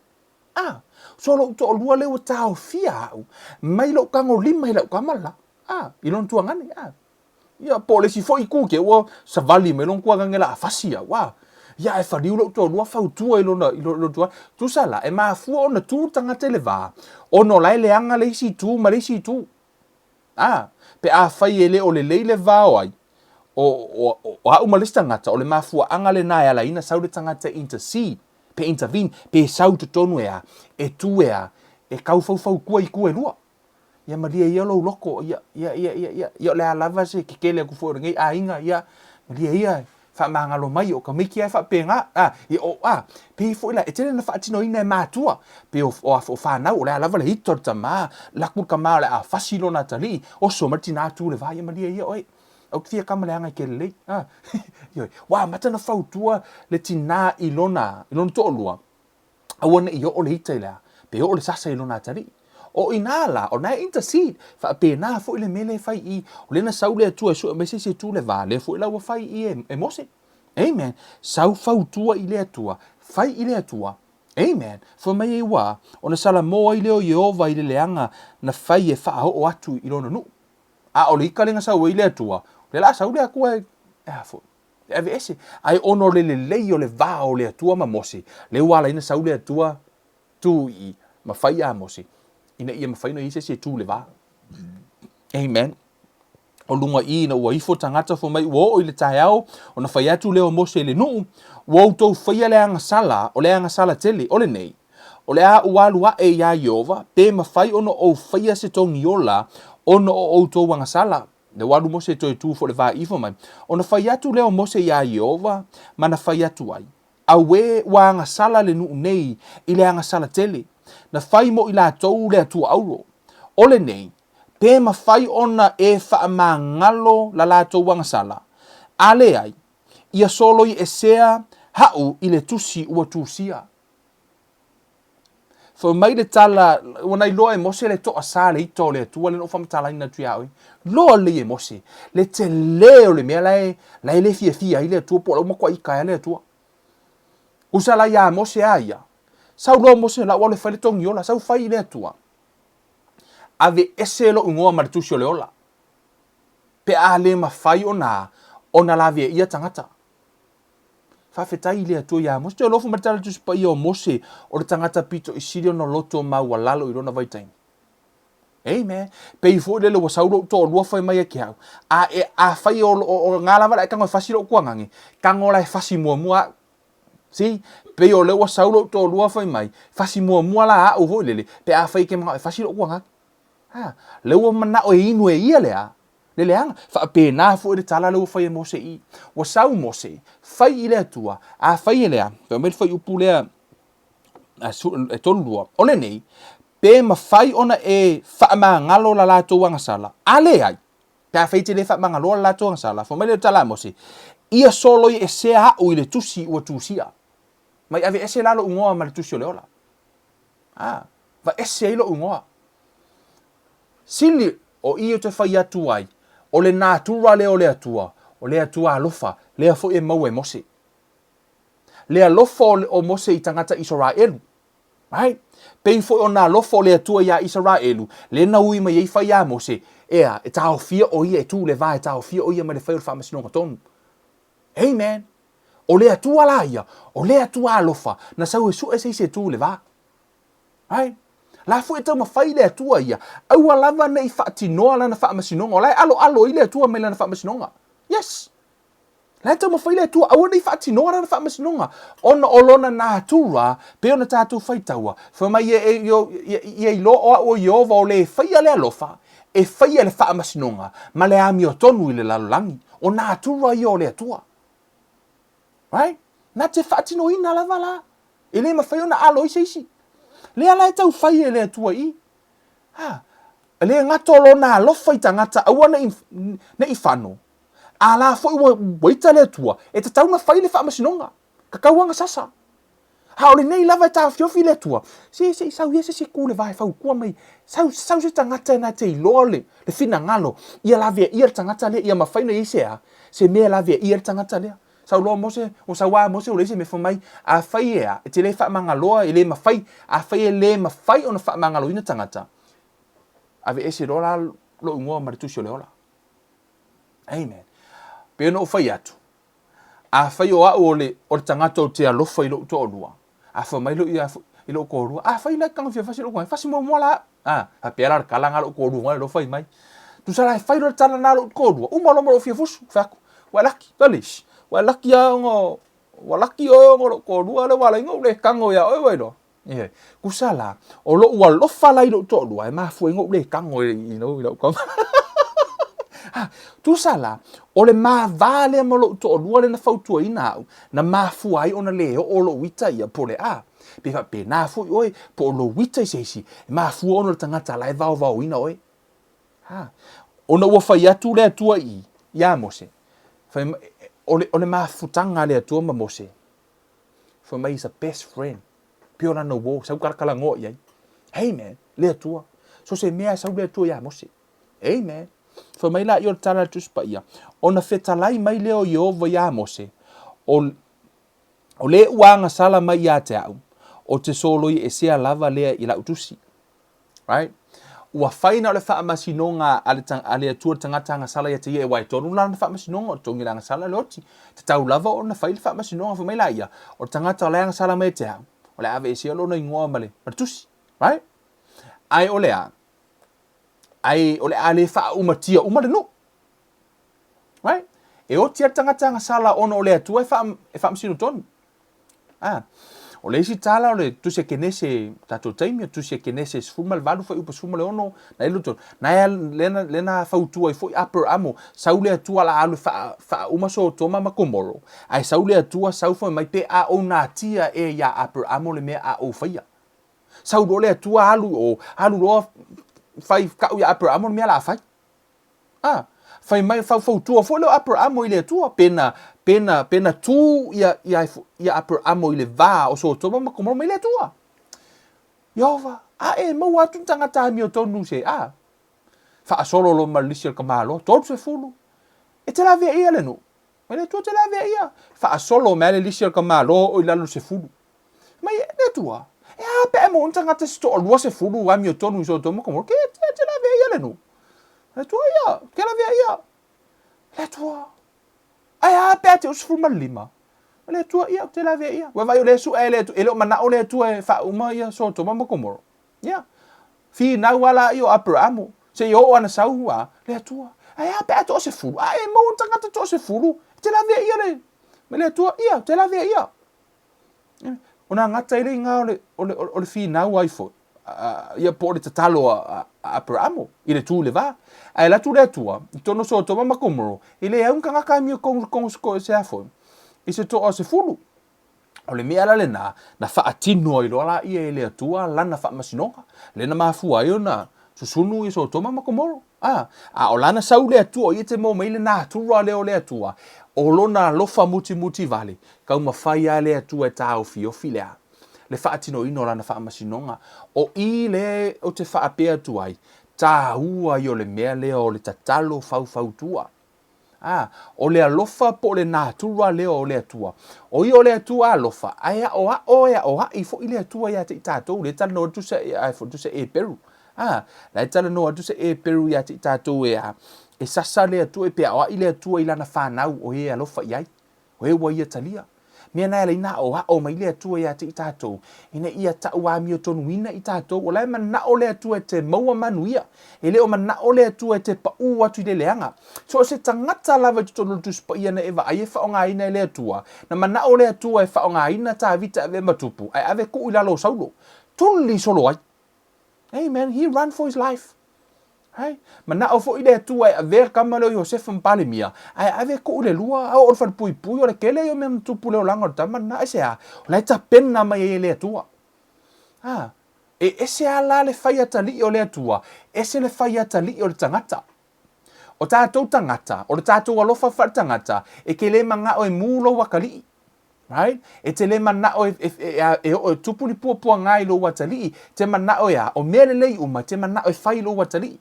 Ah, so lou toalua lea ua taofia au mai lou tago lima i lau tama la. Ah, i lona tuagane. Ah. Ia, po o le isi foi itu ke ua savali mai lona tuagage la a fasi au, a. Ia, ae faliu lou toalua fautua i lona, i lona tuagane. Tusa la, e mafua ona tu le tagata i le va, ona o la e leaga le isi itu ma le isi itu. A, pe afai e le o lelei le va o ai, o, o, o au ma le isi tagata, o le mafuaaga lena e ala ai ona sau le tagata e intercede, pe intervene, pe sau i totonu e a, e tu e a, e tau faufautua i itu e lua. Ia malie ia lou loko, ia, ia, ia, ia, ia, ia o le a lava se kekele atu foi o lenei aiga, ia, malie ia, faamagalo mai, o tamaiti lava e faapena, a, ia, o, a, pei foi la, e tele ina faatinoina e matua, pei o, o, o fanau, o le a lava le ita o le tama, laku le tama o le a fasi lona atalii, oso mai le tina tu i le va, ia malie ia oe, aua te fia kama leaga i ke lelei, a, ioe, ua amata ona fautua le tina i lona, i lona toalua, aua ne i oo le ita i le a, pe oo le sasa i lona atalii. O inā la, o na e intercede, faapena foi le mea lea e fai i, o lea na sau le Atua e sue mai se isi e tu le va, lea foi la ua fai i e, e Mose. Amen. Sau fautua i le Atua, fai i le Atua. Amen. Fai mai ai ua, ona salamo ai lea o Ieova i le leaga na fai e faaoo atu i lona nuu. A o le ika lea na sau ai le Atua, o lea la a sau le Atua e, e a foi? E aveese, ae ona o le lelei o le va o le Atua ma Mose, lea ua ala ai ona sau le Atua tu i i ma fai iā Mose, ina ia mafai ona i ai se isi e tu i le va. Amen. O luga i ina ua ifo tagata fai mai ua oo i le taeao, ona fai atu lea o Mose i le nuu, Ua outou faia le agasala, o le agasala tele, o lenei, o le a ou alu aʻe iā Ieova, pe mafai ona ou faia se togiola ona o outou agasala. Lea ua alu Mose e toe tu foi le va ifo mai. Ona fai atu lea o Mose iā Ieova, ma na fai atu ai, Auē, ua agasala le nuu nei i le agasala tele, na fai mo i latou le Atua auro. O lenei, pe mafai ona e faamagalo la latou agasala, a leai, ia soloi esea haʻu i le tusi ua tusia. Fai mai le tala, ua na iloa e Mose le toasā le ita o le Atua lea na ou faamatalaina atu iā oe. Iloa lelei e Mose le tele o le mea la e, la e le fiafia ai le Atua po o la ua matuai ika ai le Atua. Usa la iā Mose a ia. Sau loa Mose la ua alu e fai le togiola, sau fai i le Atua. Aveese lou igoa ma le tusi o le ola. Pe a le mafai ona, ona laveaia tagata. Faafetai i le Atua iā Mose. Toe alofa mai le tala Tusi Paia o Mose, o le tagata pito i sili ona loto maualalo i lona vaitaimi. Amen. Pei foi lele ua sau lou toalua fai mai ia te au, a e, afai o, o, o ngā lava la e tago e fasi lou tuagage, tago la e fasi muamua au. See? Pei o lea ua sau lou toalua fai mai, fasi muamua la au foi lele, pe afai e te manao e fasi lou agai. Ha, lea ua manao e inu e ia le a, le leaga. Faapena foi le tala lea ua fai e Mose i. Ua sau Mose, fai i le Atua, afai e le a, fai mai le fuaiupu lea e 32, o lenei, pe mafai ona e faamagalo la latou agasala, a leai, pe afai e te le faamagaloa la latou agasala, fai mai lea o le tala a Mose, ia soloiesea a'u i le tusi ua tusia, mai aveese la lou igoa ma le tusi o le ola. A, vaese ai lou igoa. Sili o i ou te fai atu ai, o le natura lea o le Atua, o le Atua alofa, lea foi e maua e Mose. Le alofa o Mose i tagata Isaraelu. Right? Pei foi ona alofa o le Atua iā Isaraelu, lea na ui mai ai fai iā Mose, ea, e taofia o ia e tu le va e taofia o ia mai le fai o le faamasinoga tonu. Amen. O le Atua la ia, o le Atua alofa, na sau e sue se isi e tu i le va. Right? La foi e taumafai le Atua ia, aua lava ne i faatinoa lana faamasinoga, o la e aloalo ai le Atua mai lana faamasinoga. Yes. La e taumafai le Atua, aua ne i faatinoa lana faamasinoga, ona o lona natura, pei ona tatou faitaua, fai mai ia, ia, ia, ia iloa o au o Ieova o le e faia le alofa, e faia le faamasinoga ma le amiotonu i le lalolagi. O natura ia o le Atua. Right? Na te faatinoina lava la. E le mafai ona alo ai se isi. Lea la e tau fai e le Atua i. Ha, e le gata o lona alofa i tagata aua ne i, ne i fano, a la foi ua, ua ita le Atua, e tatau ona fai le faamasinoga. Kakau agasasa. A o lenei lava e taofiofi le Atua, se, se i sau ia se isi e ku le va e fautua mai, sau, sau se tagata e na te iloa le, le finagalo, ia laveaia le tagata lea, ia mafai ona i ai se a, se mea e laveaia le tagata lea. Sau loa Mose, ua sau a Mose ua leai se mea, fai mai, afai e a, e te le faamagaloa, e le mafai, afai e le mafai ona faamagaloina tagata, aveese loa la lou igoa ma le tusi o le ola. Amen. Pei ona ou fai atu, afai o au o le, o le tagata ou te alofa i lou toalua, a fai mai lou ia i lou toalua, afai la e tagofia fasi lou toalua, fasi muamua la au. A, faapea la le tala na lou toalua na alofa i mai. Tusa la e fai loa le tala na lou toalua, uma loa ma lou fia fusu, fai atu, ua e laki, tali, ua e laki lava ona, ua laki oe ona o lou toalua lea ua ala ai ona ou le tago ia oe ua iloa. Ioe. Tusa la, o lou alofa la i lou toalua e mafua ai ona ou le tago i lau tama. Tusa la, o le ma va lea ma lou toalua lea na fautuaina au, na mafua ai ona le oo lou ita ia po o le a. Pe faapena foi oe, po o lou ita i se isi, e mafua ona o le tagata la e vaovaoina oe. Ha. Ona ua fai atu le Atua i, iā Mose, fai mai, o le, o le mafutaga a le Atua ma Mose, fai mai is a best friend. Pei o lana uō, sau talatalanoa i ai. Hey man, le Atua. So se mea e sau le Atua iā Mose. Amen. Fai mai laia o le tala a le Tusi Paia, ona fetalai mai lea o Ieova iā Mose, o, o le ua agasala mai ia te au, o te soloiesea lava lea i lau tusi. Right? Ua fai na o le faamasinoga a le, a le Atua le tagata agasala ia te ia e aua e tonu lana faamasinoga, o le togi o le agasala le oti. Tatau lava ona fai le faamasinoga, fai mai laia, o le tagata o la e agasala mai ia te au, o le a aveesea lona igoa ma le, ma le tusi. Right? Ae o le a? Ae o le a le faaaumatia uma le nuu. Right? E oti a le tagata agasala ona o le Atua e, faa, e faamasino tonu. Ah, o le isi tala o le Tusi a Kenese, tatou taimi, o Tusi a Kenese 18 fuaiupu 16, na i luto, na e lena, lena fautua ai foi Aperamo, sau le Atua la alu e faa, faauma Sotoma ma Komoro, ae sau le Atua sau fai mai pe a ou natia e iā Aperamo le mea a ou faia. Sau loa le Atua alu i o, alu loa fai kau iā Aperamo le mea la fai. A, fai mai, faufautua foi lea o Aperamo i le Atua, pe na, pe na, pe na tu ia, ia, ia Aperamo i le va o Sotoma ma Komoro mai le Atua. Ieova, a e maua atu ni tagata amiotonu se, a, faasolo loa ma le lisi o le tamaloa, 30, e te lavea ia le nuu. Mai le Atua te lavea ia. Faasolo mai le lisi o le tamaloa oo i lalo le 10. Mai le Atua, e a pe a e maua ni tagata se toalua sefulu amiotonu i Sotoma ma Komoro, ke te, te lavea ia le nuu. Le Atua ia, ke lavea ia. Le Atua, ae a pe a te 15. Le Atua ia, te lavea ia. Ua vaai o le suʻe e le Atua, e le o manao le Atua e faauma ia Sotoma ma Komoro. Ia, finau lava laia o Aperamo, seia oo ana sau a le Atua. Ae a pe a toasefulu, a e maua ni tagata toasefulu, e te lavea ia le, mai le Atua, ia, te lavea ia. Ona gata ai le iga o le, o le, o le finau ai foi, ia po o le tatalo a Aperaamo i le tu i le va. Ae alu atu le Atua i totonu o Sotoma ma Komoro, e leai ni tagata amio se a foi, i se toasefulu. O le mea la lena, na faatino ai loa laia e le Atua lana faamasinoga, lea na mafua ai ona susunu ia Sotoma ma Komoro. A, a o lana sau le Atua, o ia te maua mai le natura lea o le Atua, o lona alofa mutimuti vale, taumafai lava le Atua e taofiofi le a? Le faatinoina o lana faamasinoga. O i lea ou te faapea atu ai, taua ia o le mea lea o le tatalo faufautua. A, o le alofa po o le natura lea o le Atua. O ia o le Atua alofa, ae aoao e aoai foi le Atua ia te i tatou. Lea e talanoa atu se, ai foi se Eperu. A, la e talanoa atu se Eperu ia te i tatou e a, e sasa le Atua, pe aoai le Atua i lana fanau o e alofa i ai. O e ua ia talia. Mea na e ala ai na aoao mai le Atua ia te i tatou, ina ia tau amiotonuina i tatou. O la e manao le Atua e te maua manuia. E le o manao le Atua e te paʻū atu i le leaga. So o se tagata lava i totonu o le Tusi Paia na e vaai e faaaogaina e le Atua, na manao le Atua e faaaogaina Tavita e ave ma tupu, ae ave tuu i lalo o Saulo. Tuli solo ai. Amen. He run for his life. Hai. Manao foi le Atua e avea le tama lea o Iosefa ma Palemia, ae ave tuu i le lua, a oo i le falepuipui, o le tele ia o mea na tupu i le olaga o le tama lena. Aisea? O la e tapena mai ai e le Atua. A, e ese lava la le fai atalii o le Atua, ese le fai atalii o le tagata. O tatou tagata, o le tatou alofa faaletagata, e te le manao e mu lou atalii. Right? E te le manao e, e, e, e, e, e tupu ni puapuaga i lou atalii, te manao e a, o mea lelei uma, te manao e fai i lou atalii.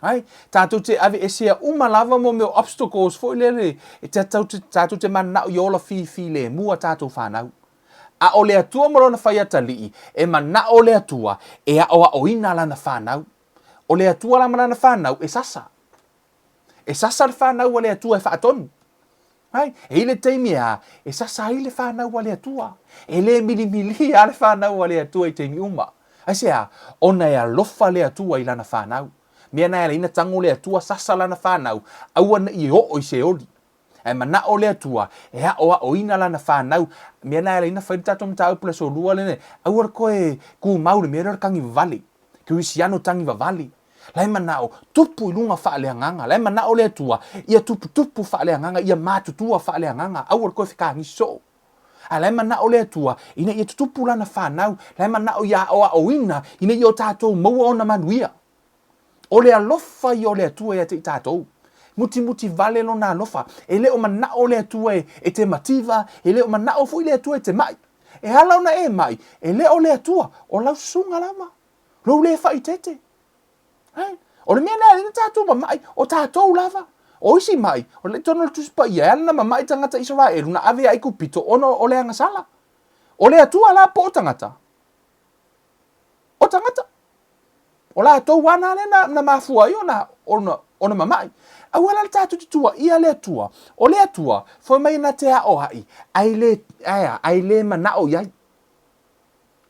Right? Tatou te aveesea uma lava mo mea o obstacles foi lele, e te, tatou te manao ia ola fifilemu a tatou fanau. A o le Atua ma lona fai atalii, e manao le Atua e aoaoina lana fanau. O le Atua la ma lana fanau e sasa. E sasa le fanau a le Atua e faatonu. Right? E i le taimi e a, e sasa ai le fanau a le Atua. E le milimilia a le fanau a le Atua i taimi uma. Aisea? Ona e alofa le Atua i lana fanau. Mea na e ala ai na tago le Atua sasa lana fanau, aua ne i oo i Seoli. Ae manao le Atua e aoaoina lana fanau. Mea na e ala ai na fai le tatou mataupu i le aso lua lenei, aua le toe tumau i le mea lea o le tagi vavale. Kerisiano tagi vavale. La e manao, tupu i luga faaleagaga. La e manao le Atua, ia tuputupu faaleagaga, ia matutua faaleagaga, aua le toe fetagisi soo. A la e manao le Atua, ina ia tutupu lana fanau, la e manao ia aoaoina, ina ia o tatou maua ona manuia. O le alofa ia o le Atua ia te i tatou. Mutimuti vale lona alofa. E le o manao le Atua e te mativa, e le o manao foi le Atua e te mai. E ala ona e mai, e le o le Atua, o lau susuga lava. Lou le faaeteete. Right? O le mea lea, e tatou mama'i, o tatou lava. O isi ma'i, o le totonu o le Tusi Paia, e ala ona mama'i tagata Isaraelu, na ave ia Aikupito ona o le agasala. O le Atua la po o tagata? O tagata. O latou lava na lea na, na mafua ai ona, ona, ona mama'i. Aua la le tatou te tuuaia le Atua. O le Atua, fai mai na te aoai, ae le, ae a, ae le manao i ai.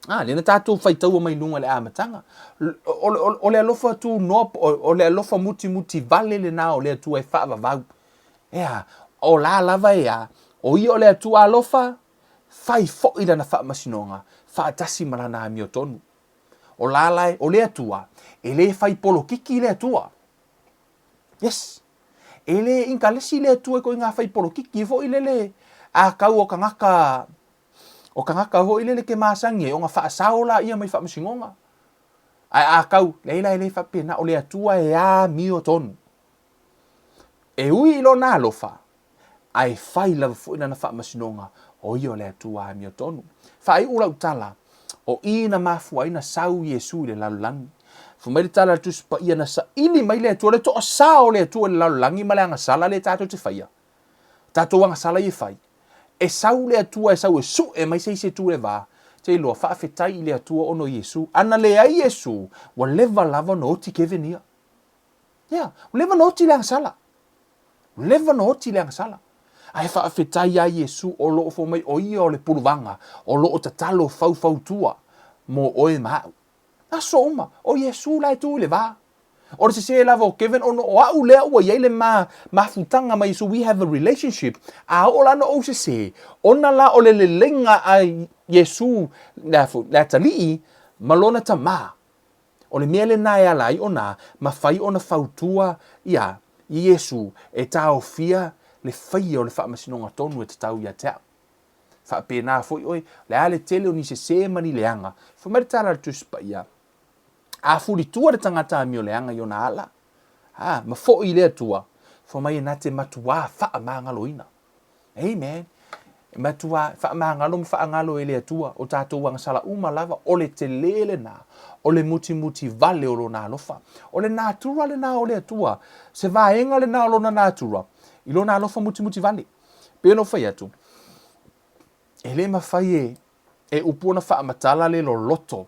A, lea na tatou faitaua mai luga i le amataga. O, o, o le alofa tunoa, o, o le alofa mutimuti vale lena o le Atua e faavavau. E a, o la lava e a, o ia o le Atua alofa, fai foi lana faamasinoga, faatasi ma lana amiotonu. O la la e, o le Atua, e le fai polokiki le Atua. Yes. E le inkalesi le Atua i koiga fai polokiki foi lele a kau o kangaka O kangaka foi lele ke masani ai, ona faasao laia mai faamasinoga. Ae a kau, leai la e le faapena, o le Atua e amiotonu. E ui i lona alofa, ae fai lava foi lana faamasinoga, o ia o le Atua amiotonu. Faaiu lau tala, o i na mafua ai na sau Iesu i le lalolagi. Fai mai le tala a le Tusi Paia, na saili mai le Atua, le toasa o le Atua i le lalolagi ma le agasala lea tatou te faia. Tatou agasala ia e fai. E sau le Atua e sau e suʻe mai se isi e tu le va, te iloa, faafetai i le Atua ona o Iesu. Ana leai Iesu, ua leva lava ona oti Kevin ia. Yeah, ua leva ona oti le agasala. Ua leva ona oti le agasala. Ae faafetai iā Iesu o lo o fai mai o ia o le puluvaga o lo o tatalo faufautua mo oe ma aʻu. Aso uma, o Iesu la e tu i le va. O le sesē lava o Kevin ona o a'u lea ua i ai le ma, mafutaga ma Iesu, we have a relationship, a oo la ina ou sesē, ona la o le leleiga a Iesu, le a foi, le atalii ma lona tamā, o le mea lena e ala ai ona mafai ona fautua ia Iesu e taofia le faia o le faamasinoga tonu e tatau ia te a'u. Faapena foi oe, o le a le tele o ni sesē ma ni leaga, fai mai le tala a le Tusi Paia, A fulitua le tagata amio leaga i ona ala, a, ma foi i le Atua, fai mai e na te matuā faamagaloina. Amen. E matuā faamagalo ma faagalo e le Atua o tatou agasala uma lava, o le telē lena, o le mutimuti vale o Lona alofa. O le natura lena o le Atua, se vaega lena o Lona natura, i Lona alofa mutimuti vale. Pei ona ou fai atu, e le mafai e E upu ona faamatala le loloto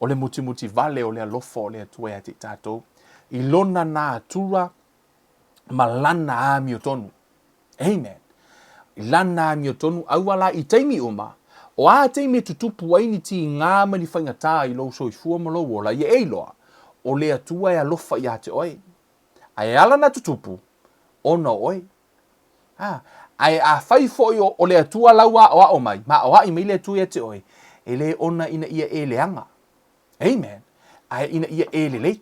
o le mutimuti vale o le alofa o le Atua ia te i tatou, i Lona natura ma Lana amiotonu. Amen. I Lana amiotonu, aua la i taimi uma, o a taimi e tutupu ai ni tigā ma ni faigata i lou soifua ma lou ola, ia e iloa, o le Atua e alofa ia te oe. A e ala na tutupu, ona o oe. A, ae afai foi o, o le Atua lau aoao mai, ma aoaʻi mai le Atua ia te oe, e le ona ina ia e leaga. Amen. Ae ina ia e lelei.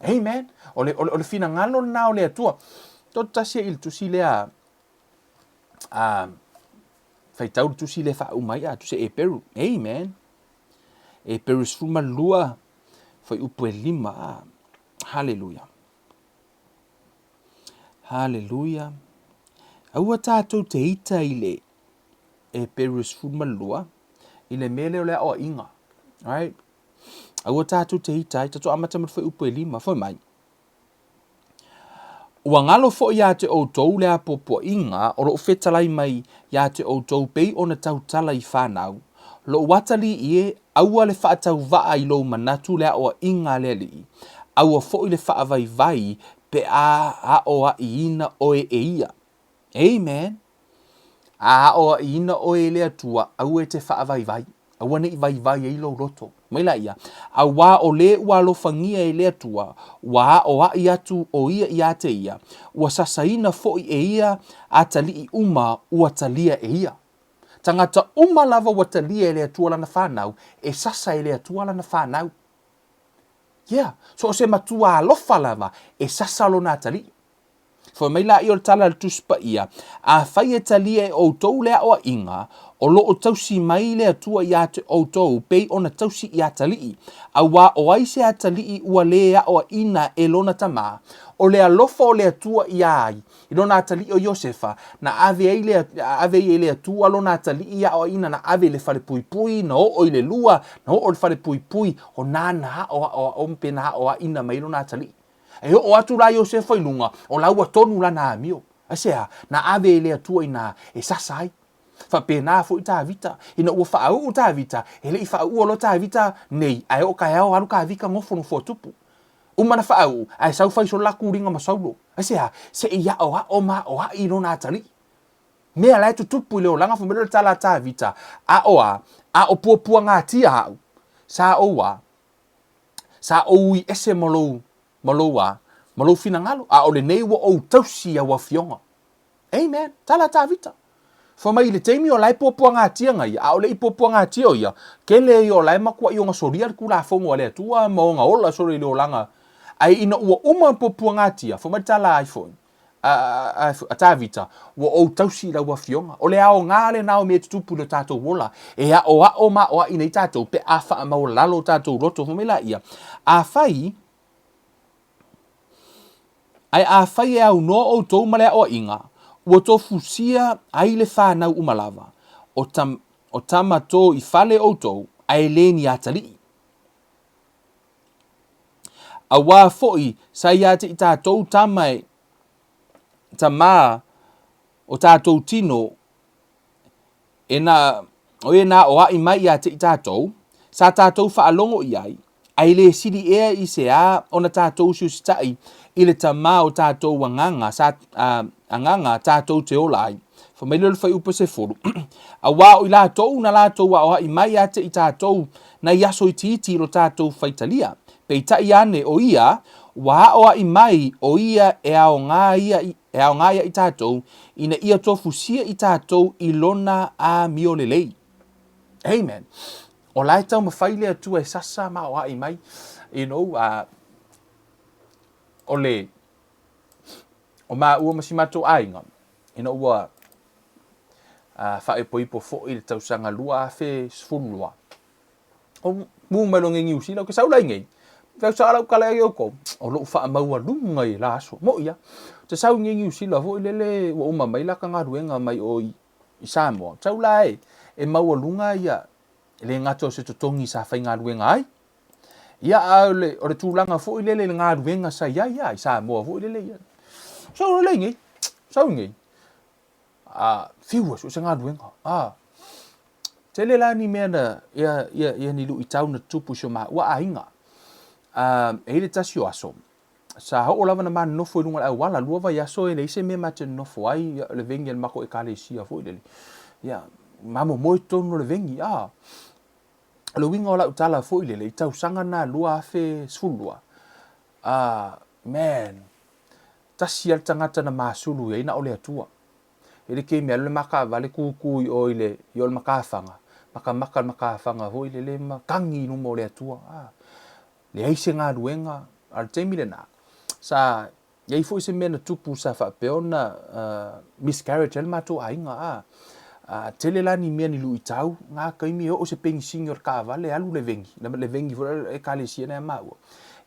Amen. O le, o le, o le finagalo lena o le Atua. Toatasi i le tusi lea, a, faitau le tusi lea faauma ai, a tusi e Peru. Amen. E Peru 12, fuaiupu e 5. A, haleluia. Haleluia. Aua tatou te ita i le Eperu 12, i le mea lea o le aoaiga. Right? Aua tatou te ita ai, tatou amata ma le fuaiupu e 5, fai mai. Ua ngalo foi ia te outou le apoapoaiga o lou fetalai mai ia te outou pei ona tautala i fanau, lou atalii e, aua le faatauvaa i lou manatu le aoaiga a le Alii, aua foi le faavaivai pe a aoaiina oe e ia. Amen. A aoaiina oe e le Atua, aua e te faavaivai. Aua ne i vaivai ai lou loto. Mai laia, auā o le ua alofagia e le Atua, ua aoaʻi atu ʻo ia iā te ia, ua sasaina foʻi e ia atalii uma ua talia e ia. Tagata uma lava ua talia e le Atua lana fanau, e sasa e le Atua lana fanau. Yeah, so o se matua alofa lava e sasa lona atalii. Fai mai laia o le tala a le Tusi Paia, Afai e talia e ʻoutou le aʻoaʻiga, o lo o tausi mai le Atua iā te ʻoutou pei ona tausi i atalii, auā ʻo ai se atalii ua lē aʻoaʻina e lona tamā, o le alofa o le Atua iā ai, i lona atalii o Iosefa, na ave ai le, ave ai e le Atua lona atalii i aʻoaʻina, na ave i le fale puipui, na oo i le lua, na oo i le fale puipui, o nāna aʻoaʻoaʻo ma pena aʻoaʻina mai lona atalii. E oo atu la Iosefa i luga, o laua tonu lana amio. Aisea? Na ave e le Atua inā e sasa ai. Faapena foi Tavita, ina ua faauu Tavita, e le i faauu loa Tavita nei, ae oo kaeao alu Kavika gofo nofoa tupu. Uma na faauu, ae sau fai solo la kuliga ma Saulo. Aisea? Se i aʻoaʻo ma aʻoaʻi i lona atalii. Mea la e tutupu i le olaga fai mai lea o le tala a Tavita, A o a, a o puapuagatia aʻu, sa ou a, sa ou ui ese ma lou, ma lou a, ma lou finagalo, a o lenei ua ou tausi i au afioga. Amen. Tala a Tavita. Fai mai i le taimi o la e puapuagatia nga ia, a o le i puapuagatia o ia, kele ia o la e matuaʻi ona solia le Tulafono a le Atua ma ona ola solo i le olaga. Ae ina ua uma ona puapuagatia, fai mai le tala ai foi, a, a, a Tavita, ua ou tausi i lau afioga. O le aoga lena o mea e tutupu i lo tatou ola, e aʻoaʻo ma aʻoaʻi nei tatou pe a faamaualalo o tatou loto. Fai mai laia, afai, ae afai e aunoa ʻoutou ma le aʻoaʻiga, ua tofusia ai le fanau uma lava, o, tam, o tama tō i fale ʻoutou, ae le ni atalii. Auā foʻi sa iā te i tatou tama e, tamā o tatou tino e na, o e na aʻoaʻi mai iā te i tatou, sa tatou faalogo i ai, a e le sili ea i se a ona tatou usiusitaʻi i le tamā o tatou agaga, sa, a, agaga tatou te ola ai. Fai mai lea o le fuaiupu e 10, Auā o i latou na latou aʻoaʻi mai iā te i tatou nai aso itiiti i lo tatou faitalia. Peitai ane, o ia, Ua aʻoaʻi mai ʻo ia e aoga ia e aoga iā i tātou, ina ia tofusia i tātou i lona āmio lelei. Amen. O la e taumafai le Atua e sasa ma aʻoaʻi mai, you know, o le, o māua ma si mātou ʻaiga, ina ua faaoipoipo foi i le tausaga 2012. O mū mai loa Niu Sila, ke sau lai nei, Kau sa lau kala e oukou, o lou faamaualuga i la aso. Moʻi a, te sau i Niu Sila foi lele ua uma mai la ka galuega mai o i, i Samoa. Sau la e, e maualuga ia, le gata o se totogi sa faigaluega ai, Ia, a o le, o le tulaga foi lele i le galuega sa i ai, ia, i Samoa foi lele, ia. Sau lele i nei, sau i nei. A, fiu e so se galuega. A, tele la ni mea na, ia, ia, ia ni luʻitau na tutupu i si o māua aiga. A, e i le tasi o aso, sa oo lava na ma nonofo i luga o le auala, lua vaiaso e leai se mea ma te nonofo ai, ia, o le vengi a le makou ekalesia foi lele. Ia, ma momoe totonu o le vengi, a, O le uiga o lau tala foi lele i tausaga na 2012, ah, man, tasi lava le tagata na masulu i ai na o le Atua. E le kei mea alu le makaavale kuku i o i le, i o le makafaga, makamaka le makafaga foi lele ma kagi i luma o le Atua. Ah, leai se galuega, a o le taimi lena, sa I ai foi se mea na tupu sa faapea ona miscarriage ai le matou aiga a. A tele la ni mea ni luitau, nga taimi e oo se penisini o le taavale e alu le vengi, le vengi foi le ekalesia na ia maua.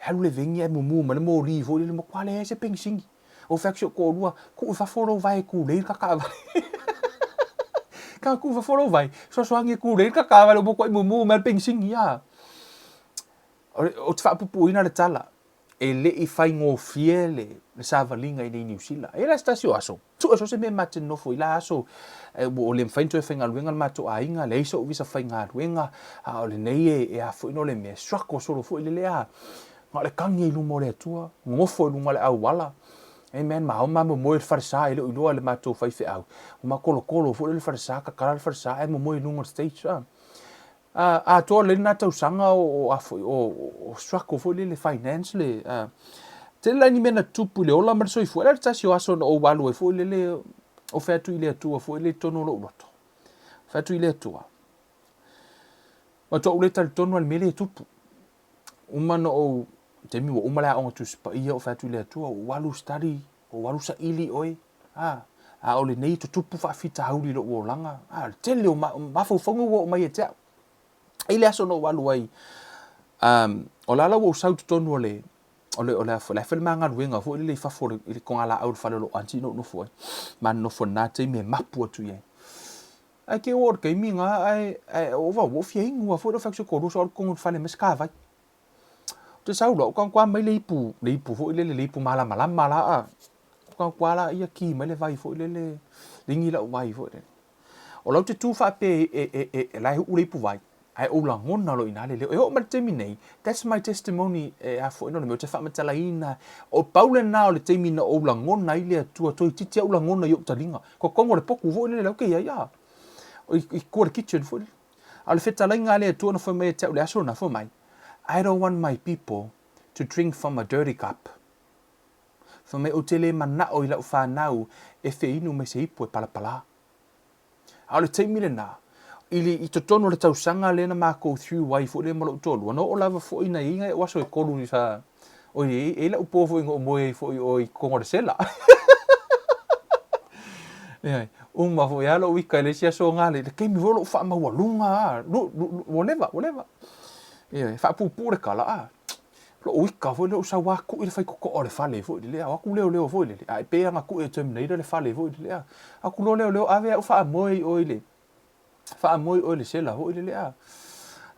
E alu le vengi ae mumu mai le moli foi lele matua leai se penisini. Ou fai atu i si ou toalua, tuu i fafo lou vae e tulei le ta taavale. Ka tuu i fafo lou vae, fesoasoani e tulei le ta taavale ua matuai mumu mai le penisini a. Ou te faapupuina le tala, e le i faigofie le savaliga i nei Niu Sila. E i ai la se tasi o aso, sue so se mea ma te nofo i la aso, ua le mafai ona toe faigaluega le matou aiga, leai so'u visa faigaluega, a o lenei e, e a foi no le mea, struggle solo foi lele a, na o le kagi i luma o le Atua, nofo i luga o le auala, amen, ma ao ma momoe i le falesa, e le o iloa e le matou faifeau, ua ma tolotolo foi lele falesa, tatala le falesa ae momoe i luga o le stage, a. Atoa lelei lena tausaga o a foi o struggle foi lele finance le tele la ni mea na tutupu i le ola ma le soifua. E le o le tasi o aso na ou alu ai foi lele o fai atu i le Atua foi lele i totonu o lou loto. Fai atu i le Atua. Matua ou le talitonu lava i le mea lea e tupu. Uma na ou taimi ua uma le aoga Tusi Paia ou fai atu i le Atua, ua ou alu study, ua ou alu saili oe, a, a o lenei e tutupu faafitauli i lou olaga, a, le tele o mafaufauga ua oo mai ia te au. I le aso na ou alu ai, um, o la la ua ou sau i totonu o le, o le, o le, o le a fai le ma galuega foi lele i fafo i le togalaau i le fale o lou aunty na ou nofo ai. Ma nofo i lena taimi e mapu atu i ai. Ae ke oo i le taimi na, ae, ae ua ou fia inu lava foi lea, fai atu i si toalua, so alu i totonu o le fale e aumai se kavai. Ou te sau loa, ua mai le ipu, le ipu foi lele, le ipu malamalama la a. Ua la ia ki mai le vai foi lele, ligi lau vai foi lele. O lau te tu faapea e, e, e, e, e la e uu le ipu vai, ae ou lagona loa i ina le leo. E oo mai le taimi nei, that's my testimony e a foi no le mea ou te faamatalaina. O pau lena o le taimi na ou lagona ai le Atua, toeitiiti au lagona i ou taliga. Totonu o le potu foi lele lau ke i ai a. I, i tua le kitchen foi lele. A o le fetalaiga a le Atua na fai mai ia te au i le aso lena, fai mai, I don't want my people to drink from a dirty cup. Fai mai, ou te le manao i lau fanau e feinu mai se ipu e palapala. A o le taimi lena, i, le, i totonu o le tausaga lea na makou through ai foi lea ma lou toalua, na oo lava foi na i ai nai ou aso e tolu sa, oi, e i ai lau po foi na ou moe ai foi o i totonu o le sela. Ioe, uma foi lava lou ika i le isi aso na le taimi foi o lou faamaualuga lava, ua leva, ua leva. Ioe, faapuupuu le tala, a, lou ika foi lea ou sau lava kui le faitotoa o le fale foi lele, o atu leoleo foi lele, ae pei lava na kui e Terminator le fale foi lele, a, atu loa leoleo ave au faamoe i o i le, faamoe i o i le sela foi lele, a,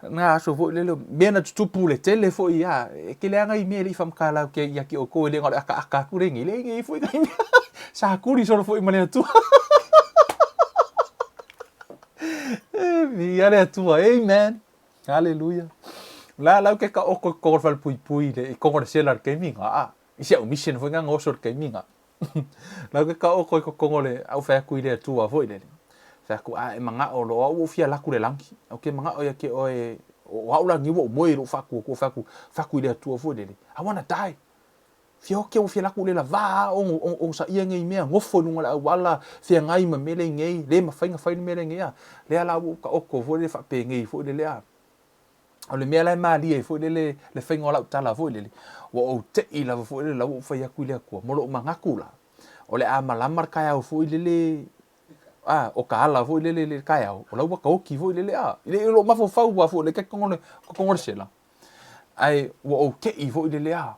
na aso foi lele, mea na tutupu le tele foi, a, e tele lava nai mea e le i faamatala atu ia te outou e le na o le akaaka atu lenei, leai nei foi nai mea, sa kuli solo foi ma le Atua. E viia le Atua, amen. Haleluia. La lau ke ka oko i koko le falepuipui le i koko le sela le taimi nga a. I si au mission foi nga ngoso le taimi nga. Lau ke ka oko i kokongo le au fai atu i le Atua foi lele. Fai atu a e manga'o lo au ua fia alu atu le lagi. Au ke manga'o ia ke oe o au lagi ua ou moe i lou faatuatua fai atu fai atu i le Atua foi lele. I wanna die. Fia oke ua fia laku le lavā a ogosaia nei mea, gofo i luga o le auala, feagai ma mea lenei, le mafai ona fai le mea lenei a. Lea la ua ou taoto foi lele faapenei foi lele a. O le mea la e malie ai foi lele le faiga o lau tala foi lele, ua ou tei lava foi lele la ua ou fai atu i le Atua, ma lou manatu la, o le a malama le taeao foi lele, a, o ka ala foi lele i le taeao, o la ua taoti foi lele, a, i le, i lou mafaufau lava foi lea ta te tago i le sela, ae ua ou tei foi lele, a,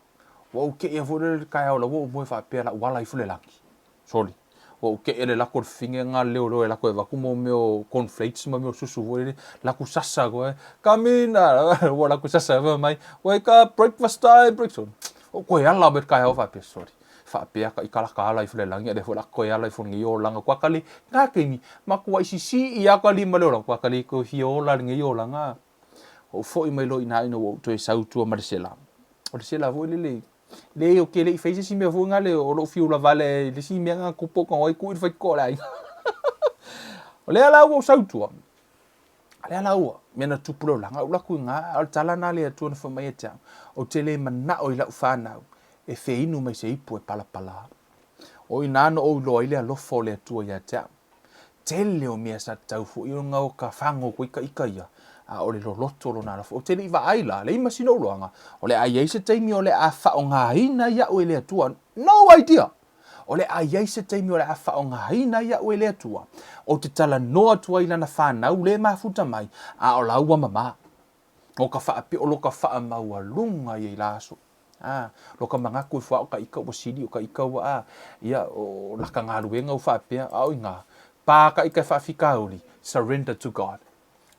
ua ou tei foi lele i le taeao la ua ou moe faapea la ua ala ifo le lagi. Soli, ua ou tei le lako le fafine na le leoleo e lako e avatu mo mea o corn flakes ma mea o susu foi lele, lako sasa koe, come in, ua lako sasa fai mai, wake up, breakfast time, breakfast. Ou koe ala mai le taeao faapea, soli, faapea ka ika laka ala ifo le lagi a lea foi la koe ala ifo lenei olaga kua kali, na taimi, matuai sisii a ka lima le olaga, kua kali koe fia ola lenei olaga. Ou foi mai loa i ina ina ua ou toe sau tua ma le sela. O le sela foi lele, leai ou te le i fai se isi mea foi nale o lou fiu lavale i le isi mea na tupu ou tago ai tuu i le faitotoa o le aiga. O lea la ua ou sau tua, o lea la ua mea na tupu le olaga, ou alu atu i ina, a o le tala lena a le Atua na fai mai ia te au, ou te le manao i lau fanau e feinu mai se ipu e palapala. O i ina na ou iloa ai le alofa o le Atua ia te au. Tele o mea sa tatau foi ona o ka fago koe ika ika ia, a o le loloto lona alofa. Ou te le i vaai la, leai ma sina uloaga, o le a i ai se taimi o le a faaaogaina ai au e le Atua. No idea! O le a i ai se taimi o le a faaaogaina ai au e le Atua, ou te talanoa atu ai i lana fanau le mafuta mai, a o la ua mamā. O ka faapea, o lo ka faamaualuga ia i la aso. A, lo ka manatu ifo a o ka ika ua sili, o ka ika ua a, ia, o laka galuega ua faapea, a o inā, pā ka ika e faafitauli, surrender to God.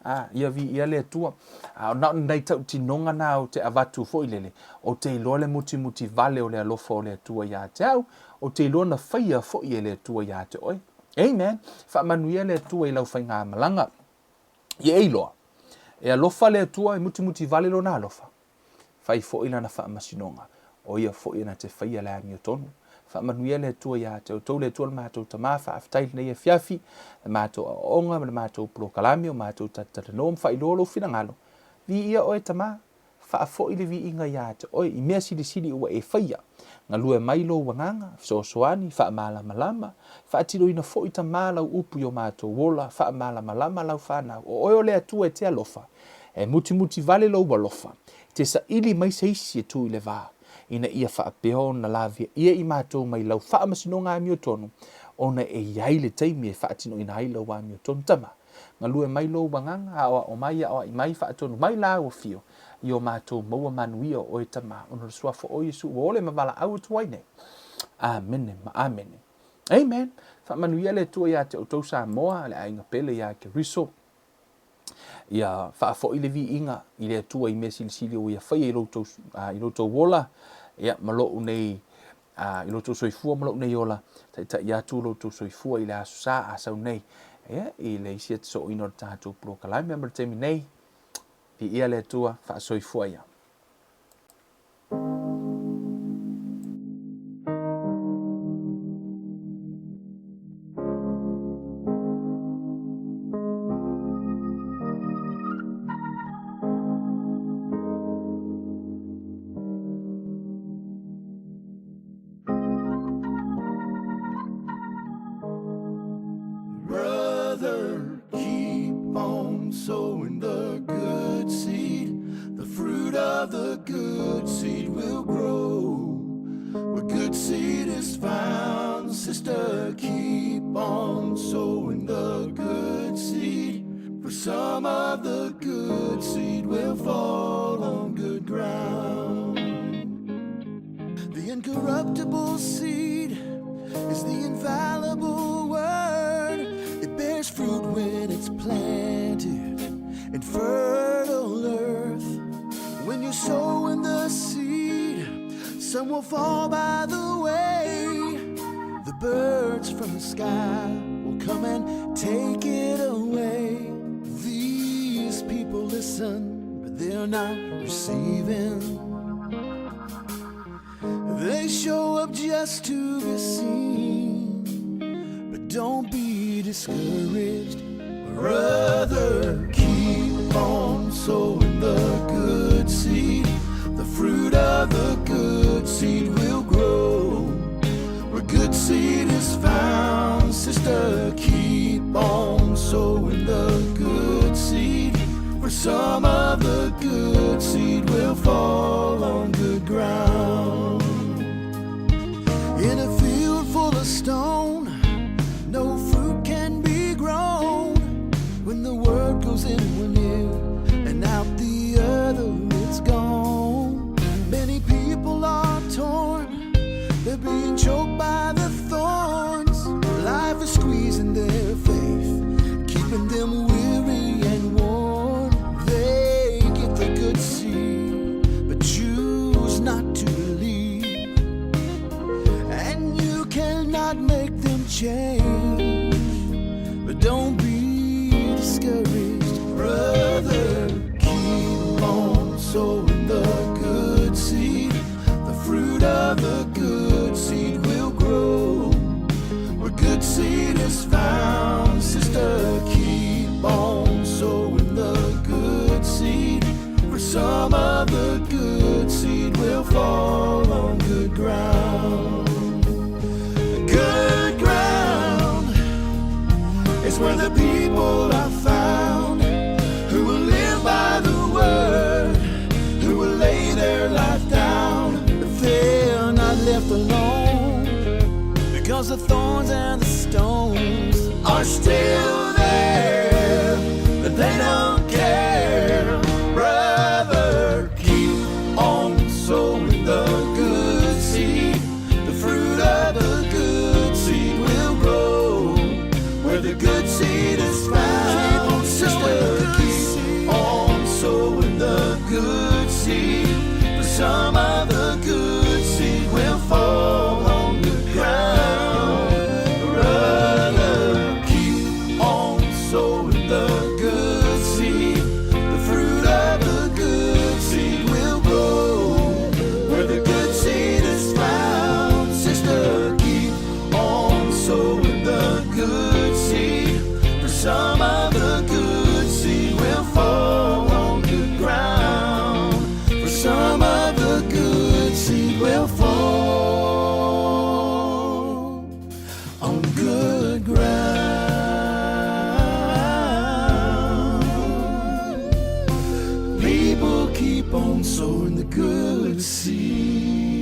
A, ia viia le Atua. A o na o nai tautinoga na ou te avatu foi lele, ou te iloa le mutimuti vale o le alofa o le Atua iā te au, ou te iloa na faia foi e le Atua iā te oe. Amen. Faamanuia le Atua i lau faigamalaga. Ia e iloa, e alofa le Atua, e mutimuti vale lona alofa. Fai foi lana faamasinoga, o ia foi na te faia le amiotonu. Faamanuia le Atua ia te outou, le Atua le matou Tama, faafetai i lenei afiafi, le matou aoaoga ma le matou polokalame o matou talatalanoa ma faailoa lou finagalo. Viia oe Tama, faafoi le viiga ia te oe i mea silisili ua e faia. Galue mai lou agaga, fesoasoani, faamalamalama, faatinoina foi Tama lau upu i o matou ola, faamalamalama lau fanau. O oe o le Atua e te alofa, E mutimuti vale lou alofa, te saili mai se isi e tu i le va, ina ia faapea ona laveaia i matou mai lau faamasinoga amiotonu, ona e i ai le taimi e faatinoina ai lau amiotonu. Tama, galue mai lou agaga, aoao mai, aoai mai, faatonu mai la au afio, i o matou maua manuia o oe, Tama, ona o le Suafa o Iesu ua ole ma valaau atu ai nei. Amene ma amene. Amen. Faamanuia le Atua ia te outou Samoa, le aiga pele ia Keriso. Ia faafoi le viiga i le Atua i mea silisili ua ia faia i lo outou, i lo outou ola, ia, ma lou nei, i lo outou soifua ma lou nei ola, taitai atu lo outou soifua i le aso sa a sau nei, ia, i le isi atisooina o le tatou polokalame ma le taimi nei, viia le Atua, faasoifua ia. Brother, keep on sowing the good seed. The fruit of the good seed will grow. Where good seed is found, sister, keep on sowing the good seed. For some of the good seed will fall on good ground. The incorruptible seed is the infallible word. It bears fruit when it's planted in fertile earth. When you sow in the seed, some will fall by the way. The birds from the sky will come and take it away. These people listen, but they're not receiving. They show up just to be seen. But don't be discouraged, brother. Keep on sowing the good seed. The fruit of the good seed will grow. seed is found, sister, keep on sowing the good seed. For some of the good seed will fall on good ground. In a field full of stone, no fruit can be grown. When the word goes in one ear and out the other, it's gone. Many people are torn, they're being choked by the thorns. Life is squeezing their faith, keeping them weary and worn. They get the good seed, but choose not to believe. And you cannot make them change. But don't be discouraged, brother. Keep on sowing the good seed. The fruit of the good seed will grow. Where good seed is found, sister, keep on sowing the good seed. For some of the good seed will fall on good ground. Good ground is where the people are found who will live by the word, who will lay their life down. But they're not left alone because the thorns and the stones are still there, but they don't care. Brother, keep on sowing the good seed. The fruit of the good seed will grow where the good seed is found. Sister, keep on sowing the good seed. For some of the good seed will fall on the ground. Brother, keep on sowing the good seed. The fruit of the good seed will grow where the good seed is found. Sister, keep on sowing the good seed. For some of the good seed will fall on good ground. For some of the good seed will fall on good ground. People keep on sowing the good seed.